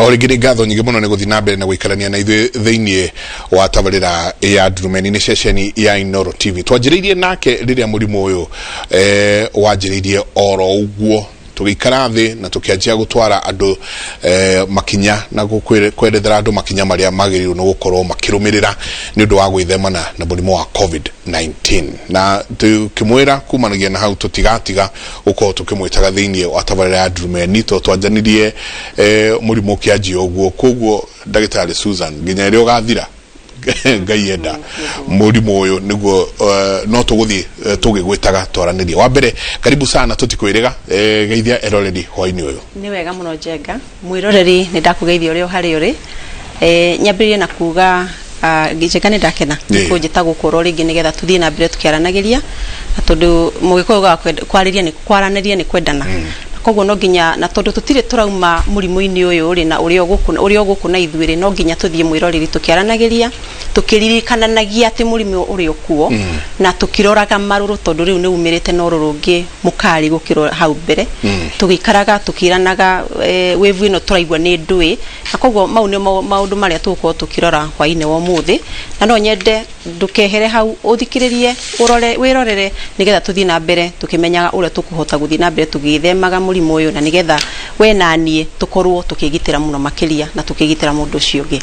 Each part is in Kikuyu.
O rĩngĩ nĩ ngatho nyingĩ mũno nĩ gũthiĩ na mbere na gũikarania na ithuĩ thĩinĩ wa tabarĩra ya Ndurumeni. Nĩ ceceni ya Inooro TV. Twanjĩrĩirie nake rĩrĩa mũrimũ ũyũ wanjĩrĩirie oro ũguo, tũgĩikara thĩ na tũkĩanjia gũtwara andũ makinya na kwerethera andũ makinya marĩa magĩrĩirwo nĩ gũkorwo makĩrũmĩrĩra nĩ ũndũ wa gwĩthemana na mũrimũ wa COVID-19, na tũkĩmwĩra kumanagia na hau tũtigatiga gũkorwo tũkĩmwĩtaga thĩinĩ wa tabarĩra ya Ndurumeni tondũ twanjanirie mũrimũ ũkĩanjia ũguo. Koguo ndagĩtarĩ Susan, nginya ĩrĩa ũgathira Ngai enda mũrimũ ũyũ nĩguo no tũgũthiĩ tũgĩgwĩtaga twaranĩrie. Wa mbere, karibu sana, tũtikwĩrĩga, geithia eroreri hwainĩ ũyũ. Nĩ wega mũno Njenga. Mwĩroreri, nĩ ndakũgeithia ũrĩa harĩa ũrĩ. Nyambĩrĩrie na kuga Njenga, nĩ ndakena kũnjĩta gũkũ rĩngĩ nĩgetha tũthiĩ na mbere tũkĩaranagĩria, na tondũ mũgĩkũyũ ugaga kwarĩria nĩ kwaranĩria nĩ kwendana. Koguo no nginya, na tondũ tũtirĩ tũrauma mũrimũ-inĩ ũyũ rĩ, na ũrĩa ũgũkũ na ithuĩ rĩ, no nginya tũthiĩ, mwĩroreri, tũkĩaranagĩria, tũkĩririkananagia atĩ mũrimũ ũrĩ okuo na tũkĩroraga marũrũ, tondũ rĩu nĩ umĩrĩte na ũrũrũ ũngĩ mũkari gũkĩra hau mbere. Tũgĩikaraga tũkĩranaga wave ĩno tũraigua nĩ ndũĩ, na koguo mau nĩ maũndũ marĩa tũgũkorwo tũkĩrora hwainĩ wa ũmũthĩ, na no nyende ndũkehere hau, ũthikĩrĩrie, ũrore, wĩrorere, nĩgetha tũthiĩ na mbere tũkĩmenyaga ũrĩa tũkũhota gũthiĩ na mbere tũgĩthemaga mũrimũ ũyũ, na nĩgetha we na niĩ tũkorwo tũkĩgitĩra mũno makĩria na tũkĩgitĩra mũndũ ũcio ũngĩ.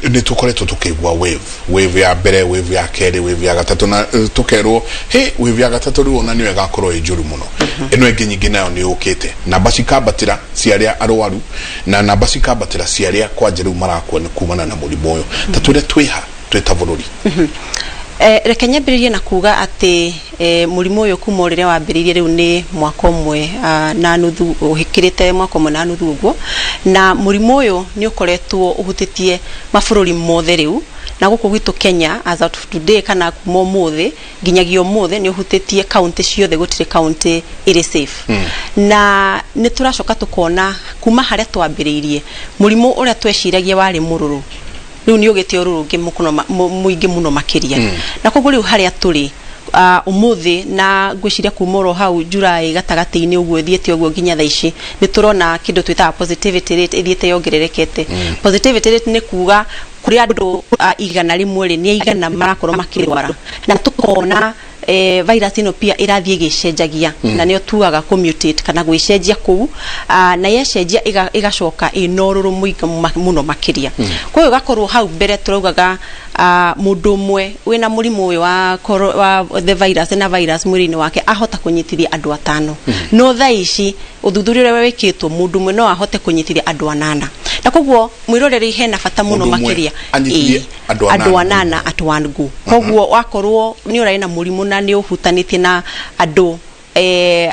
Nĩ tũkoretwo tũkĩigua wave, wave ya mbere, wave ya kerĩ, wave ya gatatũ, na tũkerwo he wave ya gatatũ rĩu ona nĩyo ĩgakorwo ĩ njũru mũno. Ĩno ĩngĩ nyingĩ nayo nĩ yũkĩte, namba cikambatĩra cia arĩa arwaru na namba cikambatĩra cia arĩa kwanja rĩu marakua nĩ kumana na mũrimũ ũyũ. Ta twĩre twĩha twĩ ta bũrũri. Reke nyambĩrĩrie na kuga atĩ mũrimũ ũyũ kuma o rĩrĩa wambĩrĩirie, rĩu nĩ mwaka ũmwe na nuthu, ũhĩkĩrĩte mwaka ũmwe na nuthu ũguo, na mũrimũ ũyũ nĩ ũkoretwo ũhutĩtie mabũrũri mothe rĩu, na gũkũ gwitũ Kenya as of today, kana kuma ũmũthĩ nginyagia ũmũthĩ, nĩ ũhutĩtie kaunti ciothe, gũtirĩ kaunti ĩrĩ safe. Na nĩ tũracoka tũkona kuma harĩa twambĩrĩirie, mũrimũ ũrĩa tweciragia warĩ mũrũrũ rĩu nĩ ũgĩte ũrũrũ ũngĩ mũingĩ mũno makĩria. Na koguo rĩu harĩa tũrĩ ũmũthĩ, na ngwĩciria kuma oro hau July gatagatĩ-inĩ ũguo ĩthiĩte ũguo nginya thaa ici, nĩ tũrona kĩndũ twĩtaga positivity rate ĩthiĩte yongererekete. Positivity rate nĩ kuga kũrĩ andũ 100 rĩ, nĩ 100 marakorwo makĩrwara. Na tũkona virus ĩno pia ĩrathiĩ ĩgĩcenjagia, na nĩyo tugaga kũmutate kana gwĩcenjia kũu, na yecenjia ĩgacoka ĩna ũrũrũ mũingĩ mũno makĩria. Koguo ĩgakorwo hau mbere tũraugaga mũndũ ũmwe wĩna mũrimũ ũyũ wa the virus na virus mwĩrĩ-inĩ wake ahota kũnyitithia andũ atano, no thaa ici ũthuthuria ũrĩa wĩkĩtwo, mũndũ ũmwe no ahote kũnyitithia andũ anana. Na koguo mwĩroreri, hena bata mũno Mũndũ ũmwe makĩria anyitithie andũ andũ anana. Anana at one go. Koguo wakorwo nĩ ũrarĩ na mũrimũ na nĩ ũhutanĩtie na andũ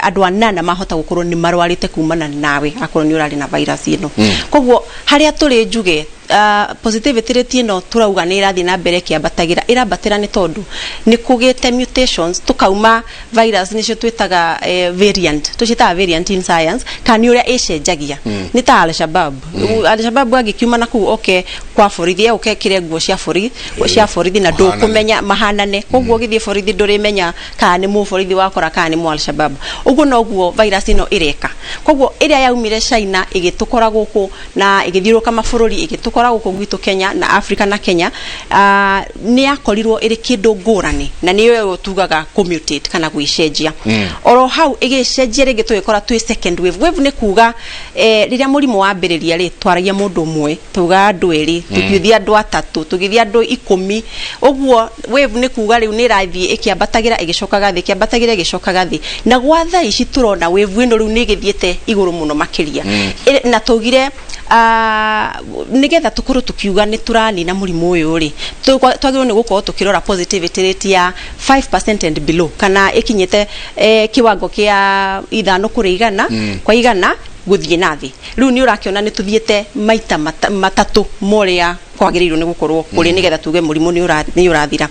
andũ anana, mahota gũkorwo nĩ marwarĩte kumana nawe akorwo nĩ ũrarĩ na virus ĩno. Koguo harĩa tũrĩ, njuge positivity rate ĩno tũrauga nĩ ĩrathiĩ na mbere ĩkĩambatagĩra, ĩrambatĩra nĩ tondũ nĩ kũgĩte mutations, tũkauma virus nĩcio twĩtaga variant, tũciĩtaga variant in science, kana nĩ ũrĩa ĩcenjagia. Nĩ ta Al-Shabab. Al-Shabab angĩkiuma na kũu oke kwa borithi, oke ekĩre nguo cia borithi na Mahanane. ndũkũmenya mahanane. Koguo ũgĩthiĩ borithi ndũrĩmenya kana nĩ mũborithi wakora kana nĩ mũ Al-Shabab. Ũguo noguo virus ĩno ĩreka. Koguo ĩrĩa yaumire China ĩgĩtũkora gũkũ na ĩgĩthiũrũrũka mabũrũri, ĩgĩtũkora gũkũ gwitũ Kenya na Africa na Kenya, nĩ yakorirwo ĩrĩ kĩndũ ngũrani, na nĩyo ĩyo tugaga kũmutate kana gwĩcenjia. Oro hau ĩgĩcenjia rĩngĩ, tũgĩkora twĩ second wave. Wave nĩ kuga rĩrĩa mũrimũ wambĩrĩria rĩ, twaragia mũndũ ũmwe, tuga andũ erĩ, tũgĩthiĩ andũ atatũ, tũgĩthiĩ andũ 10 ũguo. Wave nĩ kuga rĩu nĩ ĩrathiĩ ĩkĩambatagĩra ĩgĩcokaga thĩ, ĩkĩambatagĩra ĩgĩcokaga thĩ, na gwa thaa ici tũrona wave ĩno rĩu nĩ ĩgĩthiĩte igũrũ mũno makĩria. Na tugire nĩgetha tũkorwo tũkiuga nĩ tũranina mũrimũ ũyũ rĩ, twagĩrĩirwo nĩ gũkorwo tũkĩrora positivity rate ya 5% and below, kana ĩkinyĩte kĩwango kĩa 5 kũrĩ 100 kwa 100 gũthiĩ na thĩ. Rĩu nĩ ũrakĩona nĩ tũthiĩte maita matatũ ma ũrĩa kwagĩrĩirwo nĩ gũkorwo kũrĩ nĩgetha tuge mũrimũ nĩ ũrathira.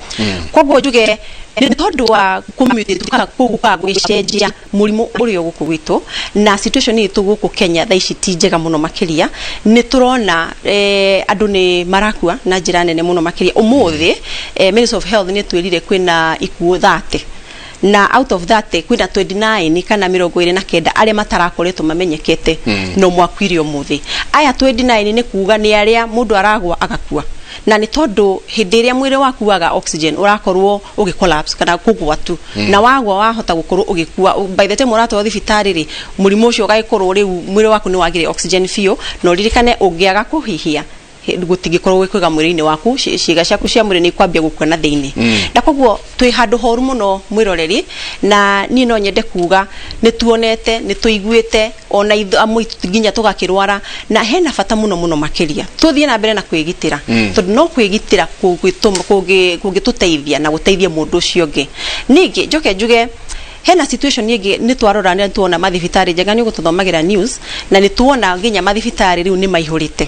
Koguo njuge nĩ tondũ wa kũmutate kana kũu gwĩcenjia mũrimũ ũrĩa gũkũ gwitũ, na situation itũ gũkũ Kenya thaa ici ti njega mũno makĩria. Nĩ tũrona andũ nĩ marakua na njĩra nene mũno makĩria. Ũmũthĩ Ministry of Health nĩ twĩrire kwĩna ikuũ 30. Na out of that kwĩna 29 kana 29 arĩa matarakoretwo mamenyekete no mwakuire ũmũthĩ. Aya 29 nĩ kuga nĩ arĩa mũndũ aragwa agakua, na nĩ tondũ hĩndĩ ĩrĩa mwĩrĩ waku waga oxygen ũrakorwo ũgĩ collapse kana kũgwa tu, na wagwa wahota gũkorwo ũgĩkua. By the time ũratwarwo thibitarĩ rĩ, mũrimũ ũcio ũgagĩkorwo rĩu mwĩrĩ waku nĩ wagire oxygen biũ. Na ũririkane, ũngĩaga kũhihia gũtingĩkorwo gwĩ kwega mwĩrĩ-inĩ waku, ciĩga ciaku cia mwĩrĩ nĩ ikwambia gũkua na thĩinĩ. Na koguo twĩ handũ horu mũno, mwĩroreri, na niĩ no nyende kuga nĩ tuonete, nĩ tũiguĩte, ona amwe itũ nginya tũgakĩrwara, na hena bata mũno mũno makĩria tũthiĩ na mbere na kwĩgitĩra, tondũ no kwĩgitĩra kũngĩtũteithia na gũteithia mũndũ ũcio ũngĩ. Ningĩ njoke njuge hena situation ĩngĩ nĩ twarora, nĩ tuona mathibitarĩ njega, nĩ ũgũtũthomagĩra news, na nĩ tuona nginya mathibitarĩ rĩu nĩ maihũrĩte.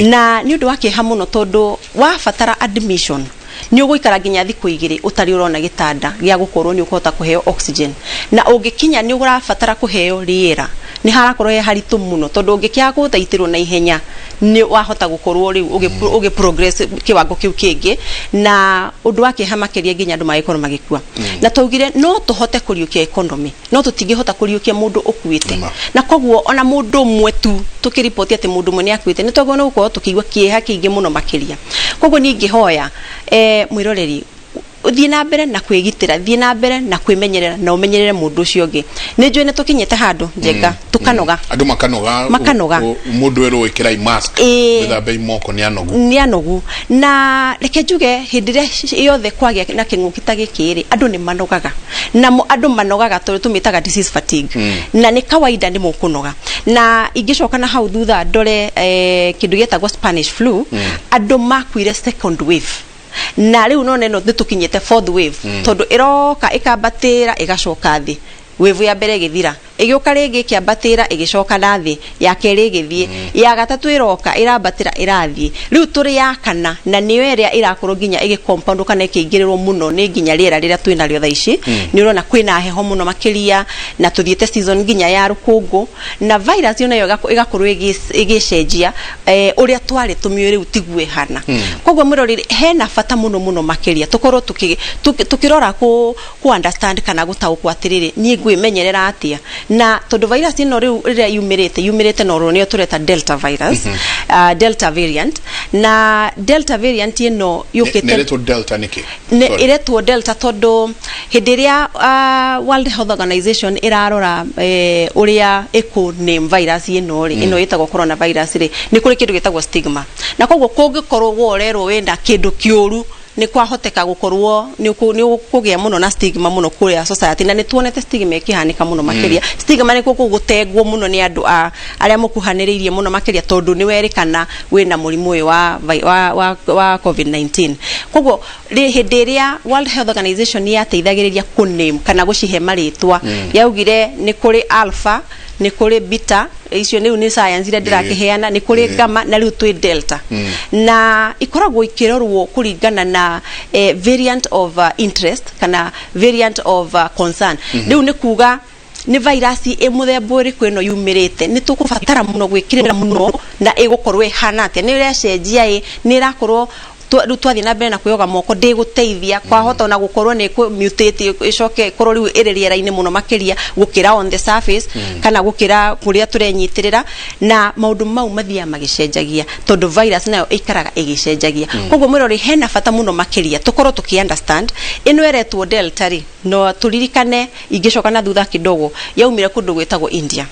Na nĩ ũndũ wa kĩeha mũno, tondũ wabatara admission nĩ ũgũikara nginya thikũ 2 ũtarĩ ũrona gĩtanda gĩa gũkorwo nĩ ũkũhota kũheo oxygen, na ũngĩkinya nĩ ũrabatara kũheo rĩera, nĩ harakorwo he haritũ mũno, tondũ ũngĩkĩaga gũthaitĩrwo na ihenya nĩ wahota gũkorwo rĩu ũgĩ progress kĩwango kĩu kĩngĩ. Na ũndũ wa kĩeha makĩria, nginya andũ magĩkorwo magĩkua. Na twaugire no tũhote kũriũkia economy, no tũtingĩhota kũriũkia mũndũ ũkuĩte. Na koguo ona mũndũ ũmwe tu tũkĩripoti atĩ mũndũ ũmwe nĩ akuĩte, nĩ twagĩrĩirwo nĩ gũkorwo tũkĩigua kĩeha kĩingĩ mũno makĩria. Koguo niĩ ingĩhoya mwĩroreri, thiĩ na mbere na kwĩgitĩra, thiĩ na mbere na kwĩmenyerera, na ũmenyerere mũndũ ũcio ũngĩ. Nĩ njũĩ nĩ tũkinyĩte handũ njenga tũkanoga. Andũ makanoga. Makanoga. Mũndũ erwo ĩkĩrai mask, wĩthambei moko, nĩ anogu. Nĩ anogu. Na reke njuge, hĩndĩ ĩrĩa yothe kwagĩa na kĩng'ũki ta gĩkĩ rĩ, andũ nĩ manogaga, namo andũ manogaga tondũ tũmĩtaga disease fatigue, na nĩ kawaida nĩ mũkũnoga. Na ingĩcoka na hau thutha ndore kĩndũ gĩetagwo Spanish flu, andũ makuire second wave, na rĩu none ĩno nĩ tũkinyĩte fourth wave, tondũ ĩroka ĩkambatĩra ĩgacoka thĩ. Wave ya mbere ĩgĩthira, ĩgĩũka rĩngĩ ĩkĩambatĩra, ĩgĩcoka na thĩ, ya kerĩ ĩgĩthiĩ, ya gatatũ ĩroka ĩrambatĩra ĩrathiĩ, rĩu tũrĩ ya kana, na nĩyo ĩrĩa ĩrakorwo nginya ĩgĩ compound kana ĩkĩingĩrĩrwo mũno nĩ nginya rĩera rĩrĩa twĩ narĩo thaa ici. Nĩ ũrona kwĩna heho mũno makĩria, na tũthiĩte season nginya ya rũkũngũ, na virus yo nayo ĩgakorwo ĩgĩcenjia ũrĩa twarĩ tũmĩũĩ, rĩu tiguo ĩhana. Koguo mwĩroreri, hena bata mũno mũno makĩria tũkorwo tũkĩrora kũ understand kana gũtaũkwo atĩrĩrĩ, niĩ ngwĩmenyerera atĩa? Na tondũ virus ĩno rĩu rĩrĩa yumĩrĩte na nĩyo tũreta delta virus, delta variant, na delta variant ĩno yũkĩte. Nĩ ĩretwo delta nĩkĩ? Nĩ ĩretwo delta tondũ hĩndĩ ĩrĩa World Health Organization ĩrarora ũrĩa ĩkũ name virus ĩno rĩ, ĩno ĩtagwo coronavirus rĩ, nĩ kũrĩ kĩndũ gĩtagwo stigma, na koguo kũngĩkorwo worerwo wĩna kĩndũ kĩũru, nĩ kwahoteka gũkorwo nĩ ũkũgĩa mũno na stigma mũno kũrĩa society. Na nĩ tuonete stigma ĩkĩhanĩka mũno makĩria. Stigma nĩ kũkũ gũtengwo mũno nĩ andũ a arĩa mũkuhanĩrĩirie mũno makĩria, tondũ nĩ werĩkana wĩna mũrimũ ũyũ wa COVID-19. Koguo hĩndĩ ĩrĩa World Health Organization yateithagĩrĩria kũ name kana gũcihe marĩtwa, yaugire nĩ kũrĩ alpha, nĩ kũrĩ beta, icio rĩu nĩ science iria ndĩrakĩheana, nĩ kũrĩ gamma, na rĩu twĩ delta. Na ikoragwo ikĩrorwo kũringana na variant of interest kana variant of concern. Rĩu nĩ kuga nĩ virus ĩ mũthemba ũrĩkũ ĩno yumĩrĩte, nĩ tũkũbatara mũno gwĩkĩrĩra mũno, na ĩgũkorwo ĩhana atĩa, nĩ ĩracenjia, ĩ nĩ ĩrakorwo rĩu twathiĩ na mbere na kwĩyoga moko ndĩgũteithia, kwahota ona gũkorwo nĩ ĩkũ mutate, ĩcoke ĩkorwo rĩu ĩrĩ rĩera-inĩ mũno makĩria gũkĩra on the surface kana gũkĩra kũrĩa tũrenyitĩrĩra. Na maũndũ mau mathiaga magĩcenjagia, tondũ virus nayo ĩikaraga ĩgĩcenjagia. Koguo mwĩrori, hena bata mũno makĩria tũkorwo tũkĩ understand ĩno ĩretwo delta rĩ, no tũririkane, ingĩcoka na thutha kidogo, yaumire kũndũ gwĩtagwo India.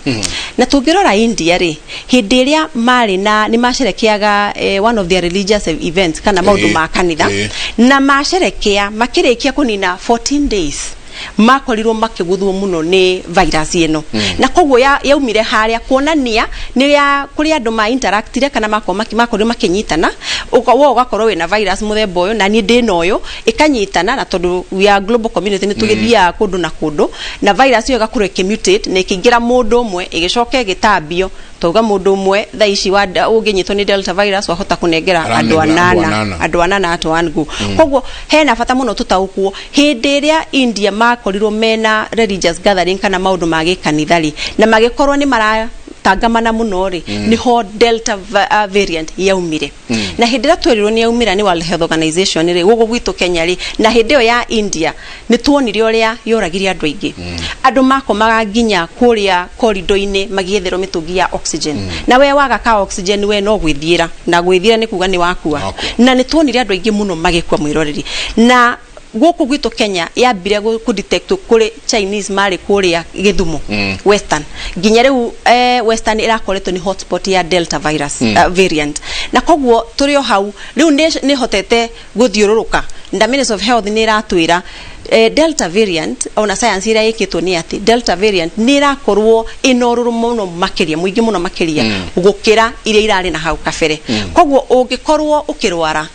Na tũngĩrora India rĩ, hĩndĩ ĩrĩa marĩ na nĩ macerekeaga one of their religious events kana maũndũ ma kanitha, na macerekea makĩrĩkia kũnina 14 days, makorirwo makĩguthwo mũno nĩ virus ĩno. Na koguo yaumire harĩa kuonania nĩ ya kũrĩ andũ ma interactire kana makorirwo makĩnyitana. We ũgakorwo wĩna virus mũthemba ũyũ na niĩ ndĩna ũyũ, ĩkanyitana. Na tondũ we are global community, nĩ tũgĩthiaga kũndũ na kũndũ, na virus ĩyo ĩgakorwo ĩkĩmutate na ĩkĩingĩra mũndũ ũmwe, ĩgĩcoka ĩgĩtambio. Twauga mũndũ ũmwe thaa ici ũngĩnyitwo nĩ delta virus wahota kũnengera andũ Aranengera andũ anana. Anana. Andũ anana at one go. Koguo hena bata mũno tũtaũkwo, hĩndĩ ĩrĩa India makorirwo mena religious gathering kana maũndũ ma gĩkanitha rĩ, na magĩkorwo nĩ mara tũgĩtangamana mũno rĩ, nĩho Delta variant yaumire. Na hĩndĩ ĩrĩa twerirwo nĩ yaumĩra nĩ World Health Organization rĩ, gũkũ gwitũ Kenya rĩ, na hĩndĩ ĩyo ya India, nĩ tuonire ũrĩa yoragire andũ aingĩ. Andũ makomaga nginya kũrĩa korido-inĩ magĩetherwo mĩtũngi ya oxygen. Na we waga ka oxygen, we no gwĩthiĩra, na gwĩthiĩra nĩ kuga nĩ wakua. Wakua. Na nĩ tuonire andũ aingĩ mũno magĩkua, mwĩroreri. Na gũkũ gwitũ Kenya yambire kũ-detect kũrĩ Chinese marĩ kũrĩa Gĩthumo, Western. Nginya rĩu Western ĩrakoretwo nĩ hotspot ya Delta virus variant, na koguo tũrĩ o hau rĩu nĩ hotete gũthiũrũrũka, na Ministry of Health nĩ ĩratwĩra Delta variant, ona science ĩrĩa ĩkĩtwo nĩ atĩ Delta variant nĩ ĩrakorwo ĩna ũrũrũ mũno makĩria, mũingĩ mũno makĩria gũkĩra iria irarĩ na hau kabere. Koguo ũngĩkorwo ũkĩrwara,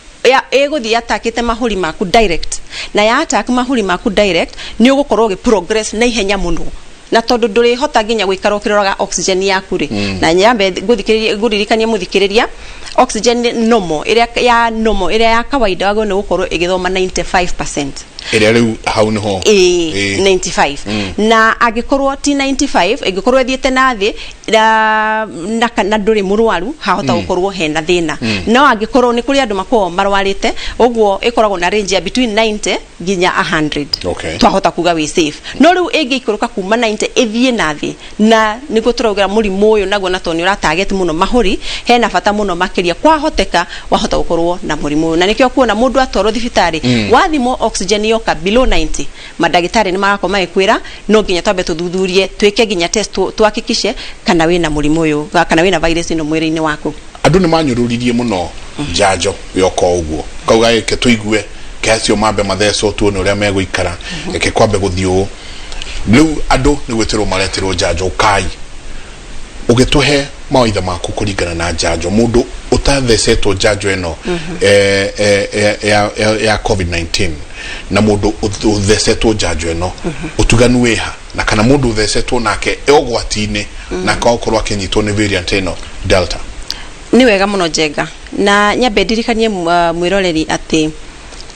ĩgũthiĩ atakĩte mahũri maku direct, na ya attack mahũri maku direct, nĩ ũgũkorwo ũgĩ progress na ihenya mũno, na tondũ ndũrĩhota nginya gũikara ũkĩroraga oxygen yaku rĩ. Na nyambe ngũthikĩrĩrie, ngũririkanie mũthikĩrĩria, oxygen normal, ĩrĩa ya normal, ĩrĩa ya kawaida, wagĩrĩirwo nĩ gũkorwo ĩgĩthoma 95%. Ĩrĩa rĩu hau nĩho? Ĩĩ, 95. Na angĩkorwo ti 95, ĩngĩkorwo ĩthiĩte na thĩ na ndũrĩ mũrwaru, hahota gũkorwo hena thĩna. No angĩkorwo nĩ kũrĩ andũ makoragwo marwarĩte, ũguo ĩkoragwo na range ya between 90 nginya 100, twahota kuga wĩ safe. No rĩu ĩngĩikũrũka kuma 90 ĩthiĩ na thĩ, na nĩguo tũrauga mũrimũ ũyũ naguo, na tondũ nĩ ũra target mũno mahũri, hena bata mũno makĩria, kwahoteka wahota gũkorwo na mũrimũ ũyũ. Na nĩkĩo kuona mũndũ atwarwo thibitarĩ, wathimwo oxygen yoka below 90, mandagĩtarĩ nĩ magakorwo magĩkwĩra no nginya twambe tũthuthurie, twĩke nginya test, tuhakikishe kana wĩna mũrimũ ũyũ, kana wĩna virus ĩno mwĩrĩ-inĩ waku. Andũ nĩ manyũrũririe mũno njanjo yoka ũguo, kauga ĩke tũigue ke acio mambe mathecwo, tuone ũrĩa megũikara, reke kwambe gũthiĩ ũũ. Rĩu andũ nĩ gwĩtĩrwo maretĩrwo njanjo. Kai ũgĩtũhe mawaitha maku kũringana na njanjo, mũndũ ũtathecetwo njanjo ĩno ya COVID-19 na mũndũ ũthecetwo njanjo ĩno, ũtuganu wĩha? Na kana mũndũ ũthecetwo nake e ũgwati-inĩ na akagokorwo akĩnyitwo nĩ variant ĩno Delta? Nĩ wega mũno, Njenga. Na nyambe ndirikanie mwĩroreri atĩ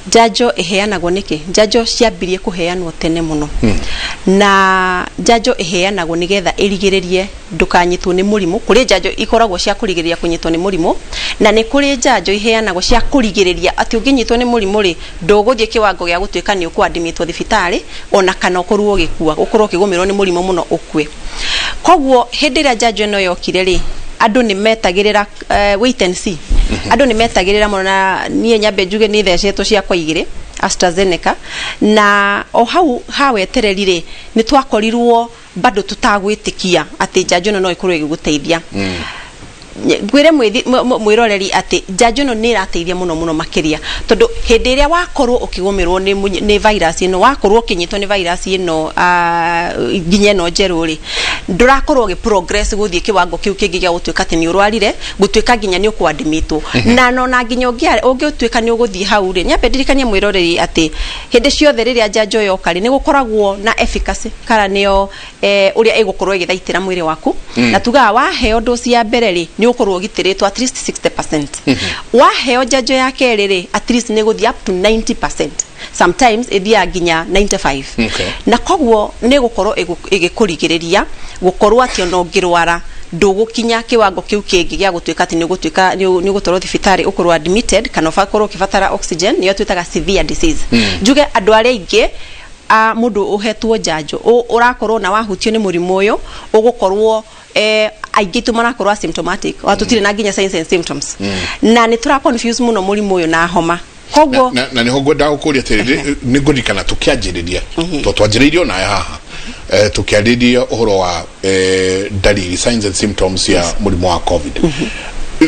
njanjo ĩheanagwo nĩkĩ. Njanjo ciambirie kũheanwo tene mũno, na njanjo ĩheanagwo nĩgetha ĩrigĩrĩrie ndũkanyitwo nĩ mũrimũ. Kũrĩ njanjo ikoragwo cia kũrigĩrĩria kũnyitwo nĩ mũrimũ, na nĩ kũrĩ njanjo iheanagwo cia kũrigĩrĩria atĩ ũngĩnyitwo nĩ mũrimũ rĩ, ndũgũthiĩ kĩwango gĩa gũtuĩka nĩ ũkũadmitwo thibitarĩ, ona kana ũkorwo ũgĩkua, ũkorwo ũkĩgũmĩrwo nĩ mũrimũ mũno ũkue. Koguo hĩndĩ ĩrĩa njanjo ĩno yokire rĩ, andũ nĩ metagĩrĩra, wait and see. Andũ nĩ metagĩrĩra mũno, na niĩ nyambe njuge nĩ thecetwo ciakwa igĩrĩ AstraZeneca, na o hau ha wetereri rĩ, nĩ twakorirwo bado tutagwĩtĩkia atĩ njanjo ĩno no ĩkorwo ĩgĩgũteithia. Ngwĩre mwĩroreri atĩ njanjo ĩno nĩ ĩrateithia mũno mũno makĩria, tondũ hĩndĩ ĩrĩa wakorwo ũkĩgũmĩrwo nĩ virus ĩno, wakorwo ũkĩnyitwo nĩ virus ĩno, nginya ĩno njerũ rĩ, ndũrakorwo ũgĩ progress gũthiĩ kĩwango kĩu kĩngĩ gĩa gũtuĩka atĩ nĩ ũrwarire, gũtuĩka nginya nĩ ũkwadmitwo. Na nona nginya ũngĩtuĩka nĩ ũgũthiĩ hau rĩ, nyambe ndirikanie mwĩroreri atĩ hĩndĩ ciothe rĩrĩa njanjo yoka rĩ, nĩ gũkoragwo na efficacy, kana nĩyo ũrĩa ĩgũkorwo ĩgĩthaitĩra mwĩrĩ waku. Na tugaga waheo dosi ya mbere rĩ, nĩ ũkorwo ũgitĩrĩtwo at least 60%. Waheo njanjo ya kerĩ rĩ, at least nĩ ĩgũthiĩ up to 90%, sometimes ĩthiaga nginya 95. Na koguo nĩ gũkorwo ĩgĩkũrigĩrĩria gũkorwo atĩ ona ũngĩrwara, ndũgũkinya kĩwango kĩu kĩngĩ gĩa gũtuĩka atĩ nĩ ũgũtuĩka nĩ ũgũtwarwo thibitarĩ, ũkorwo admitted, kana ũkorwo ũkĩbatara oxygen, nĩyo twĩtaga severe disease. Njuge andũ arĩa aingĩ a mũndũ ũhetwo njanjo, ũrakorwo na wahutio nĩ mũrimũ ũyũ, ũgũkorwo aingĩ aitũ marakorwo asymptomatic, o tũtirĩ na nginya signs and symptoms, na nĩ tũra confuse mũno mũrimũ ũyũ na homa. Koguo Na nĩho ngwendaga gũkũria atĩrĩrĩ, nĩ ngũririkana tũkĩanjĩrĩria, to twanjĩrĩirie onawe haha, tũkĩarĩria ũhoro wa dalili, signs and symptoms ya mũrimũ wa COVID.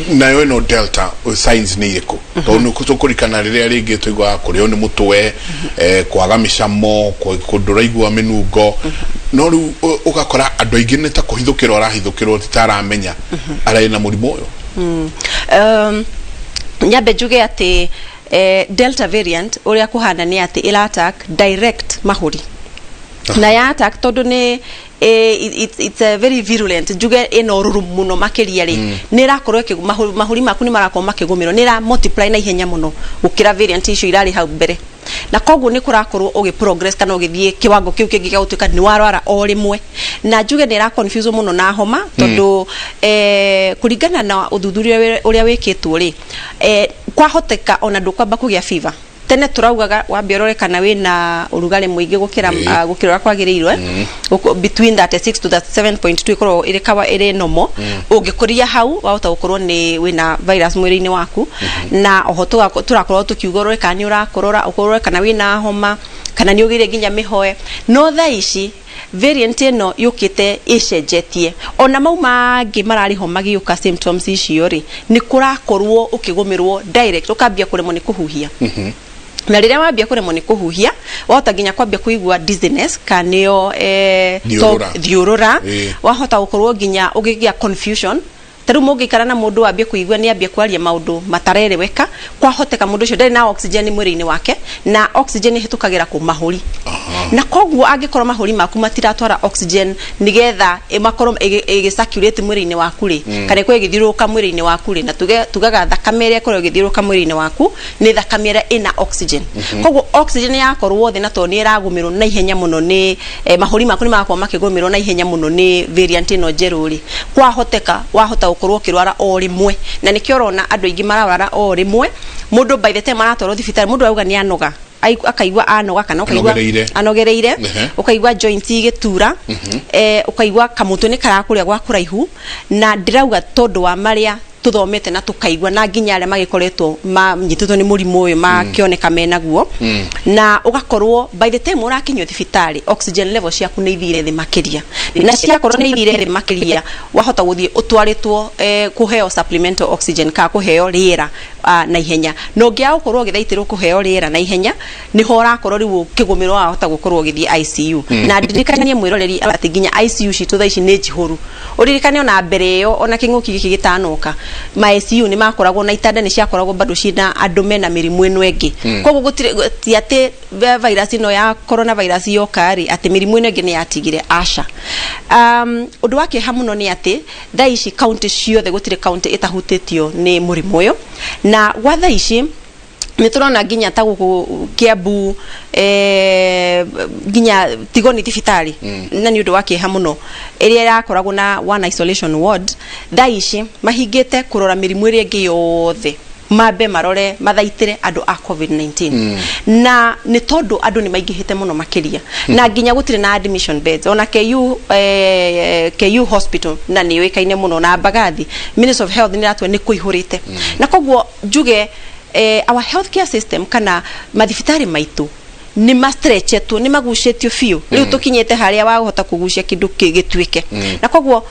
Nayo ĩno Delta, signs nĩ irĩkũ? Tondũ nĩ tũkũririkana rĩrĩa rĩngĩ tũiguaga kũrĩo nĩ mũtwe, kwaga mĩcamo, ndũraigua mĩnungo. No rĩu ũgakora andũ aingĩ nĩ ta kũhithũkĩrwo arahithũkĩrwo, ti ta aramenya ararĩ na mũrimũ ũyũ. Nyambe njuge atĩ Delta variant, ũrĩa kũhana nĩ atĩ ĩra attack direct mahũri. Na ya attack tondu ni it's a very virulent, njuge ina ururu muno makiria ri, ni irakorwo mahuri maku ni marakorwo makigumirwo, ni ira multiply na ihenya muno gukira variant icio irari hau mbere, na koguo ni kurakorwo ugi progress kana ugithie kiwango kiu kingi gia gutuika ni warwara o rimwe. Na njuge ni ira confuse muno na homa, tondu kuringana na uthuthuria uria wikitwo ri, kwahoteka ona ndukwamba kugia fever. Tene turaugaga wambe urore kana wina urugari muingi gukira gukira uria kwagiriirwe, between 36 to 37.2 ikorwo iri kawa iri normal. Ungikuria hau wahota gukorwo ni wina virus mwiri-ini waku. Na oho turakorwo tukiuga urore kana ni urakorora, ukorore kana wina homa, kana ni ugire nginya mihoe. No thaa ici variant ĩno yũkĩte ĩcenjetie, ona mau mangĩ mararĩ ho magĩũka symptoms icio rĩ, nĩ kũrakorwo ũkĩgũmĩrwo direct, ũkambia kũremwo nĩ kũhuhia. Na rĩrĩa wambia kũremwo nĩ kũhuhia, wahota nginya kwambia kũigua dizziness, kana nĩyo Thiũrũra. Thiũrũra. Wahota gũkorwo nginya ũgĩgĩa confusion. Ta rĩu mũngĩikara na mũndũ wambie kũigua nĩ ambia kwaria maũndũ matarereweka, kwahoteka mũndũ ũcio ndarĩ na oxygen mwĩrĩ-inĩ wake, na oxygen ĩhĩtũkagĩra kũ mahũri. Na koguo angĩkorwo mahũri maku matiratwara oxygen nigetha makorwo ĩgĩ circulate mwĩrĩ-inĩ waku rĩ, kana ĩkorwo ĩgĩthiũrũrũka mwĩrĩ-inĩ waku rĩ, na tuge tugaga thakame ĩrĩa ĩkorwo ĩgĩthiũrũrũka mwĩrĩ-inĩ waku nĩ thakame ĩrĩa ĩna oxygen. Koguo oxygen yakorwo thĩ, na tondũ nĩ ĩragũmĩrwo na ihenya mũno nĩ mahũri maku nĩ magakorwo makĩgũmĩrwo na ihenya mũno nĩ variant ĩno njerũ rĩ, kwahoteka wahota gũkorwo ũkĩrwara o rĩmwe. Na nĩkĩo ũrona andũ aingĩ mararwara o rĩmwe. Mũndũ by the time aratwarwo thibitarĩ, mũndũ arauga nĩ anoga, akaigua anoga, kana ũkaigua Anogereire. anogereire, ũkaigua joints igĩtura, ũkaigua kamũtwe nĩ karakũrĩa gwa kũraihu. Na ndĩrauga tondũ wa marĩa tuthomete na tukaigua, na nginya arĩa magĩkoretwo manyitĩtwo nĩ mũrimũ ũyũ makĩoneka menaguo, na ũgakorwo by the time ũrakinyio thibitarĩ, oxygen level ciaku nĩ ithire thĩ makĩria. Na ciakorwo nĩ ithire thĩ makĩria, wahota gũthiĩ ũtwarĩtwo kũheo supplemental oxygen kana kũheo rĩera na ihenya. Na ũngĩaga gũkorwo ũgĩthaitĩrwo kũheo rĩera na ihenya, nĩho ũrakorwo rĩu ũkĩgũmĩrwo, wahota gũkorwo ũgĩthiĩ ICU. Na ndirikanie mwĩroreri atĩ nginya ICU citũ thaa ici nĩ njihũru. Ũririkane ona mbere ĩyo, ona kĩng'ũki gĩkĩ gĩtanoka, ma ICU nĩ makoragwo na itanda nĩ ciakoragwo bado ciĩna andũ mena mĩrimũ ĩno ĩngĩ. Koguo gũtirĩ, ti atĩ virus ĩno ya corona virus yoka rĩ, atĩ mĩrimũ ĩno ĩngĩ nĩ yatigire, aca. Ũndũ wa kĩeha mũno nĩ atĩ thaa ici kaunti ciothe, gũtirĩ kaunti ĩtahutĩtio nĩ mũrimũ ũyũ. Na gwa thaa ici nĩ tũrona nginya ta gũkũ Kiambu, nginya Tigoni thibitarĩ, na nĩ ũndũ wa kĩeha mũno, ĩrĩa ĩrakoragwo na one isolation ward, thaa ici mahingĩte kũrora mĩrimũ ĩrĩa ĩngĩ yothe, mambe marore mathaitĩre andũ a COVID-19. Na nĩ tondũ andũ nĩ maingĩhĩte mũno makĩria, na nginya gũtirĩ na admission beds. Ona KU, KU hospital, na nĩ yũĩkaine mũno, na Mbagathi, Ministry of Health nĩ ĩratua nĩ kũihũrĩte. Na koguo njuge our healthcare system kana mathibitarĩ maitũ nĩ mastretchetwo, nĩ magucĩtio biũ. Rĩu tũkinyĩte harĩa wahota kũgucia kĩndũ gĩtuĩke. Na koguo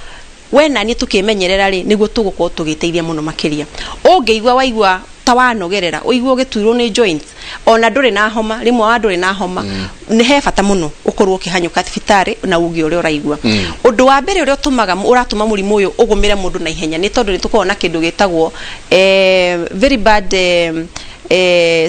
we na niĩ tũkĩmenyerera rĩ, nĩguo tũgũkorwo tũgĩteithia mũno makĩria. Ũngĩigua waigua ta wanogerera, ũigue ũgĩturwo nĩ joints, ona ndũrĩ na homa, rĩmwe wa ndũrĩ na homa, nĩ he bata mũno ũkorwo ũkĩhanyũka thibitarĩ na uge ũrĩa ũraigua. Ũndũ wa mbere ũrĩa ũtũmaga ũratũma mũrimũ ũyũ ũgũmĩre mũndũ na ihenya nĩ tondũ nĩ tũkoragwo na kĩndũ gĩtagwo very bad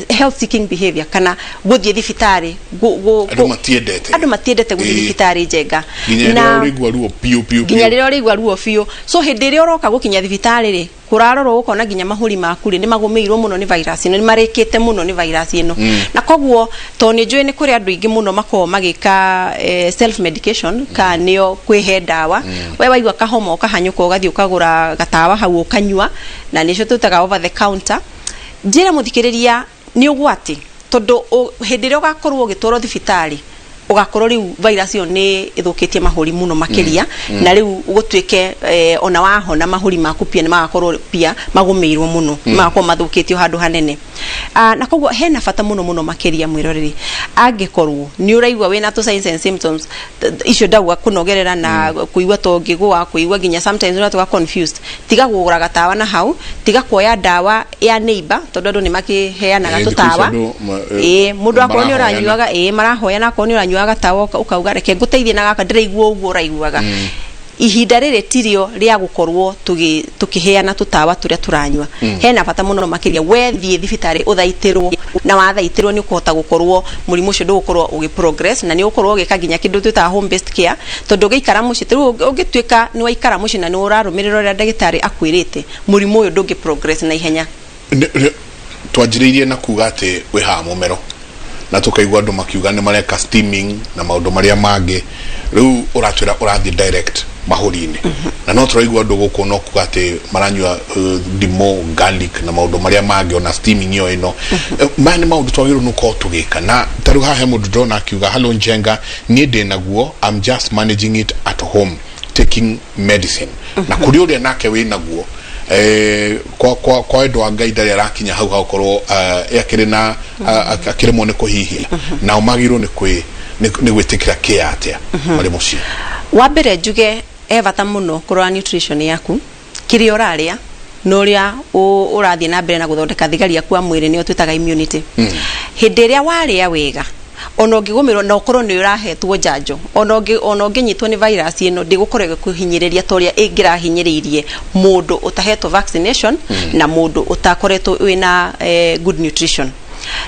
health seeking behavior, kana gũthiĩ thibitarĩ Andũ matiendete. Andũ matiendete gũthiĩ thibitarĩ njenga. Nginya rĩrĩa ũraigua ruo piũ piũ. Nginya rĩrĩa ũraigua ruo biũ. So hĩndĩ ĩrĩa ũroka gũkinya thibitarĩ rĩ, kũrarorwo ũkona nginya mahũri maku rĩ, nĩ magũmĩirwo mũno nĩ virus ĩno, nĩ marĩkĩte mũno nĩ virus ĩno. Na koguo tondũ nĩ njũĩ nĩ kũrĩ andũ aingĩ mũno makoragwo magĩka self medication, ka nĩo kwĩhe ndawa. We waigua kahoma, ũkahanyũka ũgathiĩ ũkagũra gatawa hau ũkanyua, na nĩcio twĩtaga over the counter. Njĩra mũthikĩrĩria, nĩ ũgwati, tondũ hĩndĩ ĩrĩa ũgakorwo ũgĩtwarwo thibitarĩ, ũgakorwo rĩu virus ĩyo nĩ ĩthũkĩtie mahũri mũno makĩria, na rĩu gũtuĩke ona wahona, mahũri maku pia nĩ magakorwo pia magũmĩirwo mũno, magakorwo mathũkĩtio handũ hanene. Na koguo hena bata mũno mũno makĩria, mwĩroreri, angĩkorwo nĩ ũraigua wĩna tũ signs and symptoms icio ndauga, kũnogerera na kũigua ta ũngĩgũa, kũigua nginya sometimes ũratuĩka confused, tiga kũgũra gatawa na hau, tiga kuoya ndawa ya neighbor, tondũ andũ nĩ makĩheanaga Ĩ, thikũ ici tũtawa. andũ Ĩ, mũndũ akorwo nĩ marahoyana. ũranyuaga, ĩ, marahoyana. Akorwo nĩ ũranyuaga gatawa, ũkauga reke ngũteithie na gaka, ndĩraigua ũguo ũraiguaga. Ihinda rĩrĩ tirio rĩa gũkorwo tũkĩheana tũtawa tũrĩa tũranyua. Hena bata mũno makĩria we thiĩ thibitarĩ ũthaitĩrwo, na wathaitĩrwo nĩ ũkũhota gũkorwo mũrimũ ũcio ndũgũkorwo ũgĩ progress, na nĩ ũgũkorwo ũgĩka nginya kĩndũ twĩtaga home based care, tondũ ũngĩikara mũciĩ rĩu, ũngĩtuĩka nĩ waikara mũciĩ na nĩ ũrarũmĩrĩra ũrĩa ndagĩtarĩ akwĩrĩte, mũrimũ ũyũ ndũngĩ progress na ihenya. Twanjĩrĩirie na kuga atĩ wĩ haha mũmero, na tũkaigua andũ makiuga nĩ mareka steaming na maũndũ marĩa mangĩ. Rĩu ũratwĩra ũrathiĩ direct mahũri-inĩ, na no tũraigua andũ gũkũ no kuga atĩ maranyua ndimũ, garlic na maũndũ marĩa mangĩ, ona steaming ĩyo ĩno. Maya nĩ maũndũ twagĩrĩirwo nĩ gũkorwo tũgĩka. Na ta rĩu haha he mũndũ ndĩrona akiuga, "Hello Njenga, niĩ ndĩ naguo, I'm just managing it at home, taking medicine." Na kũrĩ ũrĩa nake wĩ naguo, kwa wendo wa Ngai ndarĩ arakinya hau hagakorwo akĩrĩ na akĩremwo nĩ kũhihia. Nao magĩrĩirwo nĩ kwĩ nĩ gwĩtĩkĩra kĩa atĩa marĩ mũciĩ? Wa mbere njuge he bata mũno kũrora nutrition yaku, kĩrĩa ũrarĩa na ũrĩa ũrathiĩ na mbere na gũthondeka thigari yaku ya mwĩrĩ, nĩyo twĩtaga immunity. Hĩndĩ ĩrĩa warĩa wega, ona ũngĩgũmĩrwo na ũkorwo nĩ ũrahetwo njanjo, ona ũngĩnyitwo nĩ virus ĩno, ndĩgũkorwo ĩgĩkũhinyĩrĩria ta ũrĩa ĩngĩrahinyĩrĩirie mũndũ ũtahetwo vaccination na mũndũ ũtakoretwo wĩna good nutrition.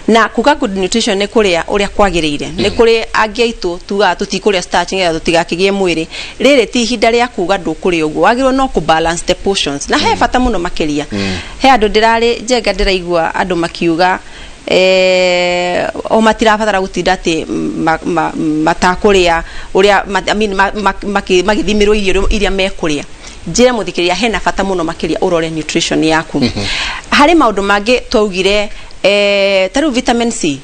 Na kuga good nutrition nĩ kũrĩa ũrĩa kwagĩrĩire. Nĩ kũrĩ angĩ aitũ tugaga tũtikũrĩa starch nĩgetha tũtigakĩgĩe mwĩrĩ. Rĩrĩ ti ihinda rĩa kuga ndũkũrĩa ũguo, wagĩrĩirwo no kũ balance the portions. Na he bata mũno makĩria, he andũ ndĩrarĩ Njenga, ndĩraigua andũ makiuga o matirabatara gũtinda atĩ matakũrĩa ũrĩa I mean, magĩthimĩrwo irio iria mekũrĩa. Njĩre mũthikĩrĩria, hena bata mũno makĩria ũrore nutrition yaku. Harĩ maũndũ mangĩ twaugire, ta rĩu vitamin C.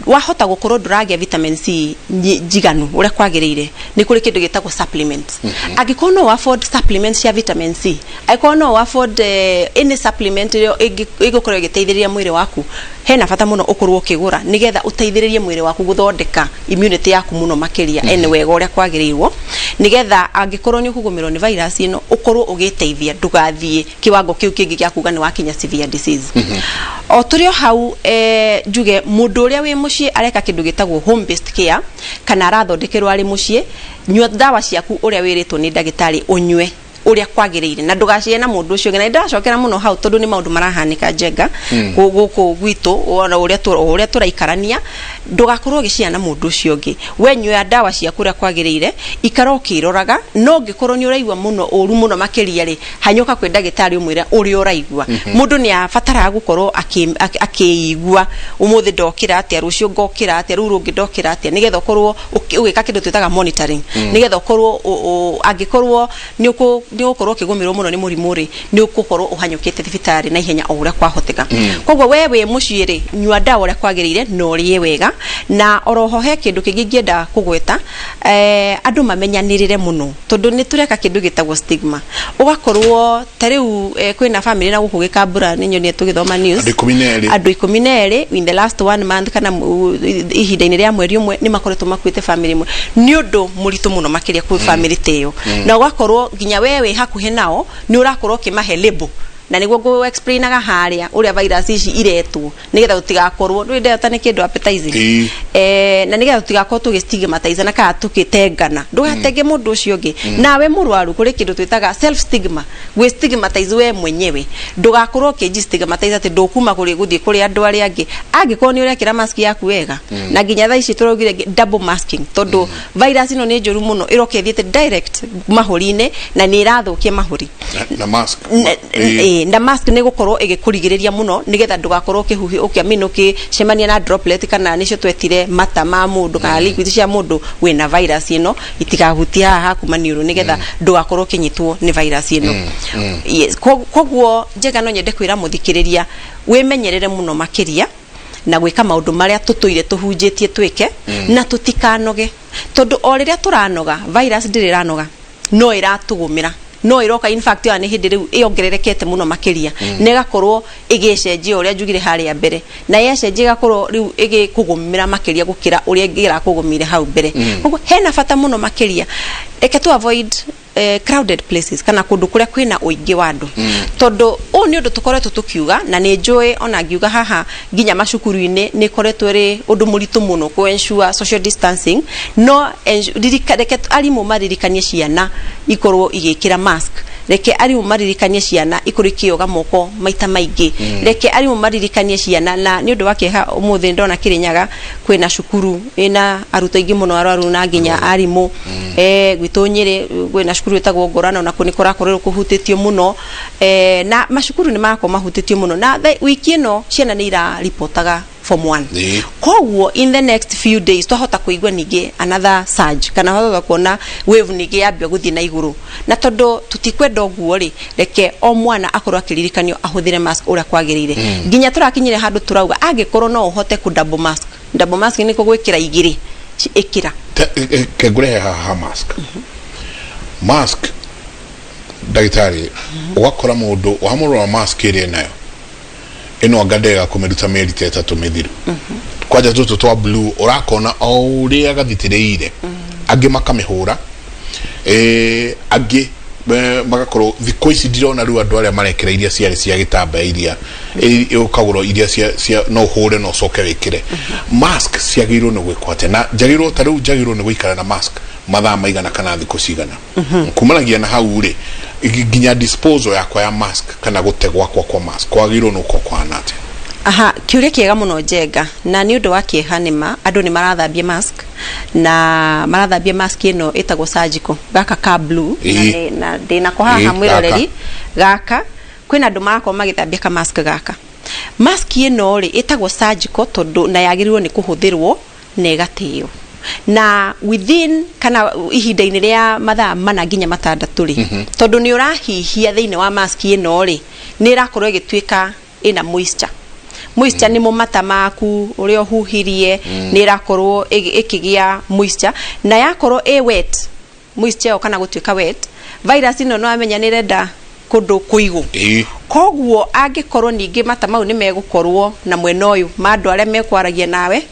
Wahota gũkorwo ndũragĩa vitamin C njiganu ũrĩa kwagĩrĩire, nĩ kũrĩ kĩndũ gĩtagwo supplements. Angĩkorwo no afford supplements cia vitamin C, angĩkorwo no afford any supplement ĩrĩa ĩgũkorwo ĩgĩteithĩrĩria mwĩrĩ waku, hena bata mũno ũkorwo ũkĩgũra nĩgetha ũteithĩrĩrie mwĩrĩ waku gũthondeka immunity yaku mũno makĩria ene wega ũrĩa kwagĩrĩirwo, nĩgetha angĩkorwo nĩ ũkũgũmĩrwo nĩ virus ĩno, ũkorwo ũgĩteithia ndũgathiĩ kiwango kĩu kĩngĩ gĩa kuga nĩ wakinya severe disease. O tũrĩ o hau, njuge mũndũ ũrĩa wĩ mũciĩ areka kĩndũ gĩtagwo home based care kana arathondekerwo arĩ mũciĩ, nyua ndawa ciaku ũrĩa wĩrĩtwo nĩ ndagĩtarĩ ũnyue ũrĩa kwagĩrĩire, na ndũgaciye na mũndũ ũcio ũngĩ. Na nĩndĩracokera mũno hau tondũ nĩ maũndũ marahanĩka, Njenga, gũkũ gwitũ, ona ũrĩa tũraikarania. Ndũgakorwo ũgĩciya na mũndũ ũcio ũngĩ. We nyua ndawa ciaku ũrĩa kwagĩrĩire, ikara ũkĩroraga. No ũngĩkorwo nĩ ũraigua mũno ũru mũno makĩria rĩ, hanyũka kwĩ ndagĩtarĩ ũmwĩre ũrĩa ũraigua. Mũndũ nĩ abataraga gũkorwo akĩigua ũmũthĩ ndokĩra atĩa, rũciũ ngokĩra atĩa, rũu rũngĩ ndokĩra atĩa, nĩgetha ũkorwo ũgĩka kĩndũ twĩtaga monitoring, nĩgetha ũkorwo angĩkorwo nĩ ũgũkorwo ũkĩgũmĩrwo mũno nĩ mũrimũ rĩ, nĩ ũgũkorwo ũhanyũkĩte thibitarĩ na ihenya o ũrĩa kwahoteka. Koguo we wĩ mũciĩ rĩ, nyua ndawa ũrĩa kwagĩrĩire na ũrĩe wega. Na oroho he kĩndũ kĩngĩ ingĩenda kũgweta, andũ mamenyanĩrĩre mũno, tondũ nĩ tũreka kĩndũ gĩtagwo stigma. Ũgakorwo ta rĩu kwĩna family na gũkũ Gĩkambura, nĩ nyonire tũgĩthoma news, Andũ 12. Andũ 12 in the last one month, kana ihinda-inĩ rĩa mweri ũmwe, nĩ makoretwo makuĩte family ĩmwe. Nĩ ũndũ mũritũ mũno makĩria kwĩ family ta ĩyo, na ũgakorwo nginya we wĩ hakuhĩ nao nĩ ũrakorwo ũkĩmahe label. Na nĩguo ngũ explainaga harĩa ũrĩa virus ici iretwo, nĩgetha tũtigakorwo ndũĩ Delta nĩ kĩndũ appetizing, na nĩgetha tũtigakorwo tũgĩ stigmatize na kana tũgĩtengana. Ndũgatenge mũndũ ũcio ũngĩ. Nawe mũrwaru, kũrĩ kĩndũ twĩtaga self stigma, gwĩ stigmatize we mwenyewe. Ndũgakorwo ũkĩnji stigmatize atĩ ndũkuma kũrĩ gũthiĩ kũrĩ andũ arĩa angĩ angĩkorwo nĩ ũrekĩra mask yaku wega. Na nginya thaa ici tũraugire double masking, tondũ virus ĩno nĩ njũru mũno, ĩroka ĩthiĩte direct mahũri-inĩ na nĩ ĩrathũkia mahũri. Na mask. Na mask nĩ gũkorwo ĩgĩkũrigĩrĩria mũno, nĩgetha ndũgakorwo ũkĩhuhi ũkĩ I mean, ũkĩcemania na droplet, kana nĩcio twetire mata ma mũndũ kana liquid cia mũndũ wĩna virus ĩno, itikahutie haha haku maniũrũ, nĩgetha ndũgakorwo ũkĩnyitwo nĩ virus ĩno. Yes, koguo Njega, no nyende kwĩra mũthikĩrĩria wĩmenyerere mũno makĩria na gwĩka maũndũ marĩa tũtũire tũhunjĩtie twĩke, na tũtikanoge, tondũ o rĩrĩa tũranoga, virus ndĩrĩ ĩranoga, no ĩratũgũmĩra, no ĩroka. In fact, ĩyo nĩ hĩndĩ rĩu ĩongererekete mũno makĩria, na ĩgakorwo ĩgĩcenjia ũrĩa njugire harĩa mbere, na yacenjia ĩgakorwo rĩu ĩgĩkũgũmĩra makĩria gũkĩra ũrĩa ĩngĩrakũgũmĩire hau mbere. Koguo hena bata mũno makĩria, reke tu avoid Crowded places kana kundu kuria kwina uingi wa andu, tondu ũũ nĩ ũndũ tũkoretwo tũkiuga na nĩ njũĩ ona ngiuga haha nginya macukuru-inĩ nĩ ĩkoretwo ĩrĩ ũndũ mũritũ mũno kũ ensure social distancing. No reke arimũ maririkanie ciana ikorwo igĩkĩra mask, reke arimũ maririkanie ciana ikorwo ikĩoga moko maita maingĩ, reke arimũ maririkanie ciana. Na nĩ ũndũ wa kĩeha ũmũthĩ ndona Kĩrĩnyaga kwĩna cukuru ĩna arutwo aingĩ mũno arwaru na nginya arimũ. Gwitũ Nyĩrĩ kwĩna cukuru ĩtagwo Ngorano, nakuo nĩ kũrakorirwo kũhutĩtio mũno, na macukuru nĩ marakorwo mahutĩtio mũno na wiki ĩno ciana nĩ iraripotaga form 1. Koguo in the next few days twahota kũigua ningĩ another surge kana twahota kuona wave ningĩ yambia gũthiĩ na igũrũ. Na tondũ tũtikwenda ũguo rĩ, reke o mwana akorwo akĩririkanio ahũthĩre mask ũrĩa kwagĩrĩire. Nginya tũrakinyire handũ tũrauga angĩkorwo no ũhote kũ double mask, double mask nĩ gwĩkĩra igĩrĩ, ĩkĩra. Kengũrehe haha mask. Mask, ndagĩtarĩ, ũgakora mũndũ wamũrora mask ĩrĩa nayo ĩno anga ndega kũmĩruta mĩeri ta 3 mĩthiru. Kwanja tũtũ twa blue ũrakona o ũrĩa gathitĩrĩire, angĩ makamĩhũra, angĩ magakorwo thikũ ici ndirona rĩu andũ arĩa marekĩra iria ciarĩ cia gĩtambaya, iria ũkagũra iria cia no ũhũre na ũcoke wĩkĩre. Mask ciagĩrĩirwo nĩ gwĩkwo atĩa? Na njagĩrĩirwo ta rĩu njagĩrĩirwo nĩ gũikara na mask mathaa maigana kana thikũ cigana? Kumanagia na hau rĩ nginya disposal yakwa ya mask kana gũte gwakwa kwa mask kwagĩrĩirwo nĩ gũkorwo kũhana atĩa? Aha, kĩũria kĩega mũno, Njenga. Na nĩ ũndũ wa kĩeha nĩma andũ nĩ marathambia mask, na marathambia mask ĩno ĩtagwo surgical, gaka ka blue na na ndĩnako haha. Mwĩroreri, gaka kwĩna andũ marakorwo magĩthambia ka mask gaka. Mask ĩno rĩ ĩtagwo surgical tondũ na yagĩrĩirwo nĩ kũhũthĩrwo na ĩgatĩo na within kana ihinda-inĩ rĩa mathaa 4 nginya 6 rĩ, tondũ nĩ ũrahihia thĩinĩ wa mask ĩno rĩ, nĩ ĩrakorwo ĩgĩtuĩka ĩna moisture. Moisture nĩ mata maku ũrĩa ũhuhirie, nĩ ĩrakorwo ĩkĩgĩa moisture, na yakorwo ĩ wet, moisture ĩyo kana gũtuĩka wet, virus ĩno no amenya nĩ ĩrenda kũndũ kũigũ. Koguo angĩkorwo ningĩ mata mau nĩ megũkorwo na mwena ũyũ ma andũ arĩa mekwaragia nawe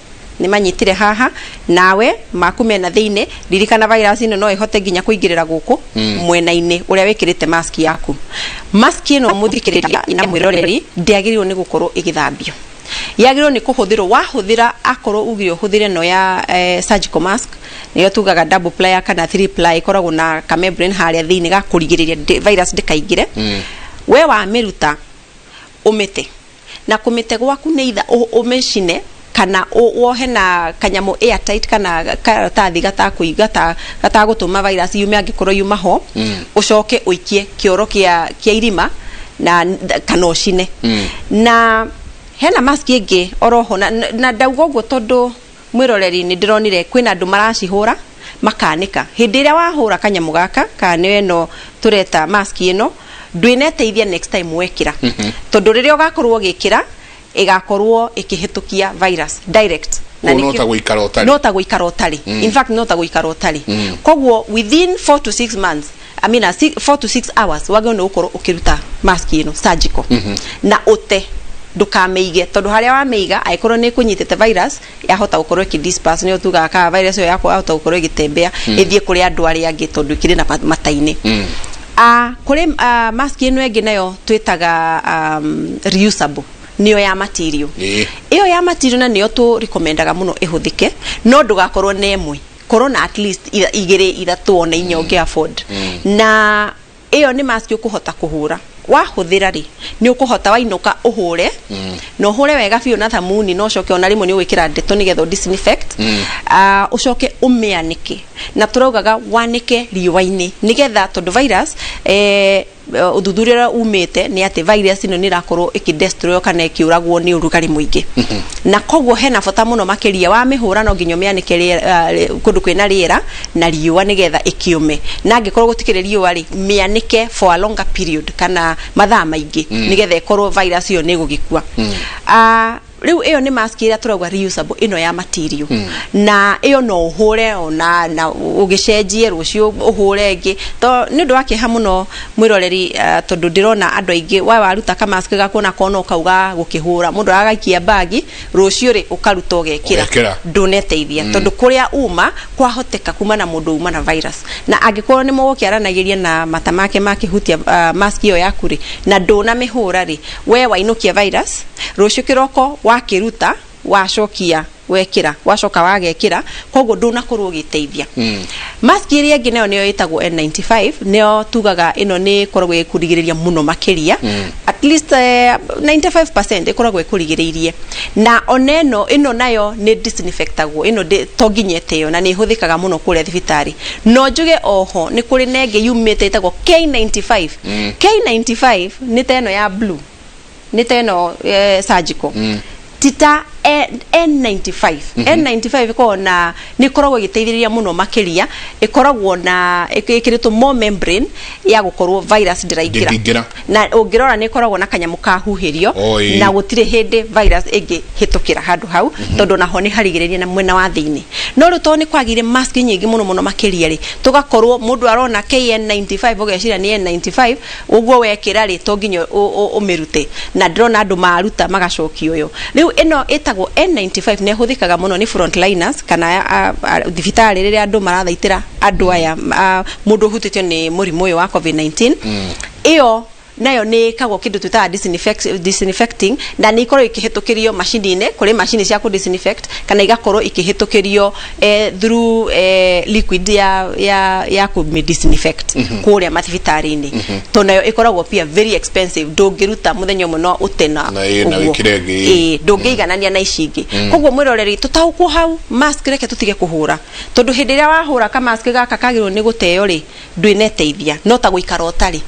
nĩ manyitire haha nawe maku mena thĩinĩ, ririkana virus ĩno no ĩhote nginya kũingĩrĩra gũkũ mwena-inĩ ũrĩa wĩkĩrĩte mask yaku. Mask ĩno, mũthikĩrĩria na mwĩroreri, ndĩagĩrĩirwo nĩ gũkorwo ĩgĩthambio, yagĩrĩirwo nĩ kũhũthĩrwo. Wahũthĩra, akorwo ugire ũhũthĩre ĩno ya surgical mask, nĩyo tugaga double ply kana three ply, ĩkoragwo na ka membrane harĩa thĩinĩ ga kũrigĩrĩria virus ndĩkaingĩre. We wamĩruta ũmĩte, na kũmĩte gwaku nĩ itha ũmĩcine kana wohe na kanyamũ airtight kana karatathi gatakũiga gatagũtũma virus yume angĩkorwo yuma ho, ũcoke ũikie kĩoro kĩa irima na kana ũcine. Na hena mask ĩngĩ oroho na ndauga ũguo tondũ, mwĩroreri, nĩ ndĩronire kwĩna andũ maracihũra makanĩka. Hĩndĩ ĩrĩa wahũra kanyamũ gaka kana nĩyo ĩno tũreta mask ĩno, ndwĩneteithia next time wekĩra, tondũ rĩrĩa ũgakorwo ũgĩkĩra ĩgakorwo ĩkĩhĩtũkia virus direct. Na no ta gũikara ũtarĩ. No ta gũikara ũtarĩ. In fact, no ta gũikara ũtarĩ. Koguo within 4 to 6 months, I mean, 4 to 6 hours, wagĩrĩirwo nĩ gũkorwo ũkĩruta mask ĩno surgical na ũte, ndũkamĩige, tondũ harĩa wamĩiga angĩkorwo nĩ ĩkũnyitĩte virus yahota gũkorwo ĩkĩ disperse, nĩyo tugaga kana virus ĩyo yakwa yahota gũkorwo ĩgĩtembea ĩthiĩ kũrĩ andũ arĩa angĩ tondũ ĩkĩrĩ na mata-inĩ. Kũrĩ mask ĩno ĩngĩ nayo twĩtaga reusable, nĩyo ya material. Ĩyo ya material na nĩyo tũ recommendaga mũno ĩhũthĩke, no ndũgakorwo na ĩmwe, korwo na at least igĩrĩ, ithatũ, ona inya ũngĩ afford. Na ĩyo nĩ mask ũkũhota kũhũra. Wahũthĩra rĩ, nĩ ũkũhota wainũka ũhũre na ũhũre wega biũ na thamuni, na ũcoke ona rĩmwe nĩ ũgwĩkĩra ndeto nĩgetha ũ disinfect. Ũcoke ũmĩanĩke, na tũraugaga wanĩke riũa-inĩ nĩgetha, tondũ virus, ũthuthuria ũrĩa umĩte nĩ atĩ virus ĩno nĩ ĩrakorwo ĩkĩ kana ĩkĩũragwo nĩ ũrugarĩ mũingĩ. Na koguo hena bata mũno makĩria wamĩhũra no nginya ũmĩanĩke kũndũ kwĩna rĩera na riũa nĩgetha ĩkĩũme. Na angĩkorwo gũtikĩrĩ riũa rĩ, mĩanĩke for a longer period kana mathaa maingĩ nĩgetha ĩkorwo virus ĩyo nĩ ĩgũgĩkua. Rĩu ĩyo nĩ mask ĩrĩa tũrauga reusable, ĩno ya material, na ĩyo no ũhũre ona na ũgĩcenjie, rũciũ ũhũre ĩngĩ. To nĩ ũndũ wa kĩeha mũno, mwĩroreri, tondũ ndĩrona andũ aingĩ wa waruta kamask gaku ona kono kauga gũkĩhũra, mũndũ aragaikia bagi, rũciũ rĩ ũkaruta ũgekĩra. Ũgekĩra. Ndũneteithia, tondũ kũrĩa uma kwahoteka kuma na mũndũ uma na virus, na angĩkorwo nĩ mũgũkĩaranagĩria na mata make makĩhutia mask ĩyo yaku rĩ, na ndũnamĩhũra rĩ, we wainũkia virus. Rũciũ kĩroko wakĩruta, wacokia wekĩra, wacoka wagekĩra, koguo ndũnakorwo ũgĩteithia. Mask ĩrĩa ĩngĩ nayo nĩyo ĩtagwo N95, nĩyo tugaga ĩno nĩ ĩkoragwo ĩkũrigĩrĩria mũno makĩria, at least 95% ĩkoragwo ĩkũrigĩrĩirie. Na ona ĩno nayo nĩ disinfectagwo, ĩno to nginya ĩteo, na nĩ ĩhũthĩkaga mũno kũrĩa thibitarĩ. No njuge oho nĩ kũrĩ na ĩngĩ yumĩte ĩtagwo K95. K95 nĩ ta ĩno ya blue, nĩ ta ĩno surgical, ti ta N95. N95 ĩkoragwo na nĩ ĩkoragwo ĩgĩteithĩrĩria mũno makĩria, ĩkoragwo na ĩkĩrĩtwo more membrane ya gũkorwo virus ndĩraingĩra. Ndĩngĩingĩra. Na ũngĩrora nĩ ĩkoragwo na kanyamũ kahuhĩrio. Oi. Na gũtirĩ hĩndĩ virus ĩngĩhĩtũkĩra handũ hau, tondũ naho nĩ harigĩrĩria na mwena wa thĩinĩ. No rĩu tondũ nĩ kwagĩire mask nyingĩ mũno mũno makĩria rĩ, tũgakorwo mũndũ arona KN95 ũgeciria nĩ N95, ũguo wekĩra rĩ, to nginya ũmĩrute. Na ndĩrona andũ maruta magacokia ũyũ. Rĩu ĩno ĩtagwo N95 nĩ ĩhũthĩkaga mũno nĩ frontliners kana thibitarĩ rĩrĩa andũ marathaitĩra andũ aya, mũndũ ũhutĩtio nĩ mũrimũ ũyũ wa COVID-19. Ĩyo nayo nĩ ĩkagwo kĩndũ twĩtaga disinfecting, na nĩ ikoragwo ikĩhĩtũkĩrio macini-inĩ, kũrĩ macini cia kũ disinfect, kana igakorwo ikĩhĩtũkĩrio through liquid ya kũ disinfect kũrĩa mathibitarĩ-inĩ, tondũ nayo ĩkoragwo pia very expensive, ndũngĩruta mũthenya ũmwe no ũte na Na ĩ, na ũguo. wĩkĩre ĩngĩ. Ĩ, ndũngĩiganania na ici ingĩ. Koguo mwĩroreri, tũtaũkwo hau, mask reke tũtige kũhũra, tondũ hĩndĩ ĩrĩa wahũra kamask gaka kagĩrĩirwo nĩ gũteo rĩ, ndwĩneteithia, no ta gũikara ũtarĩ.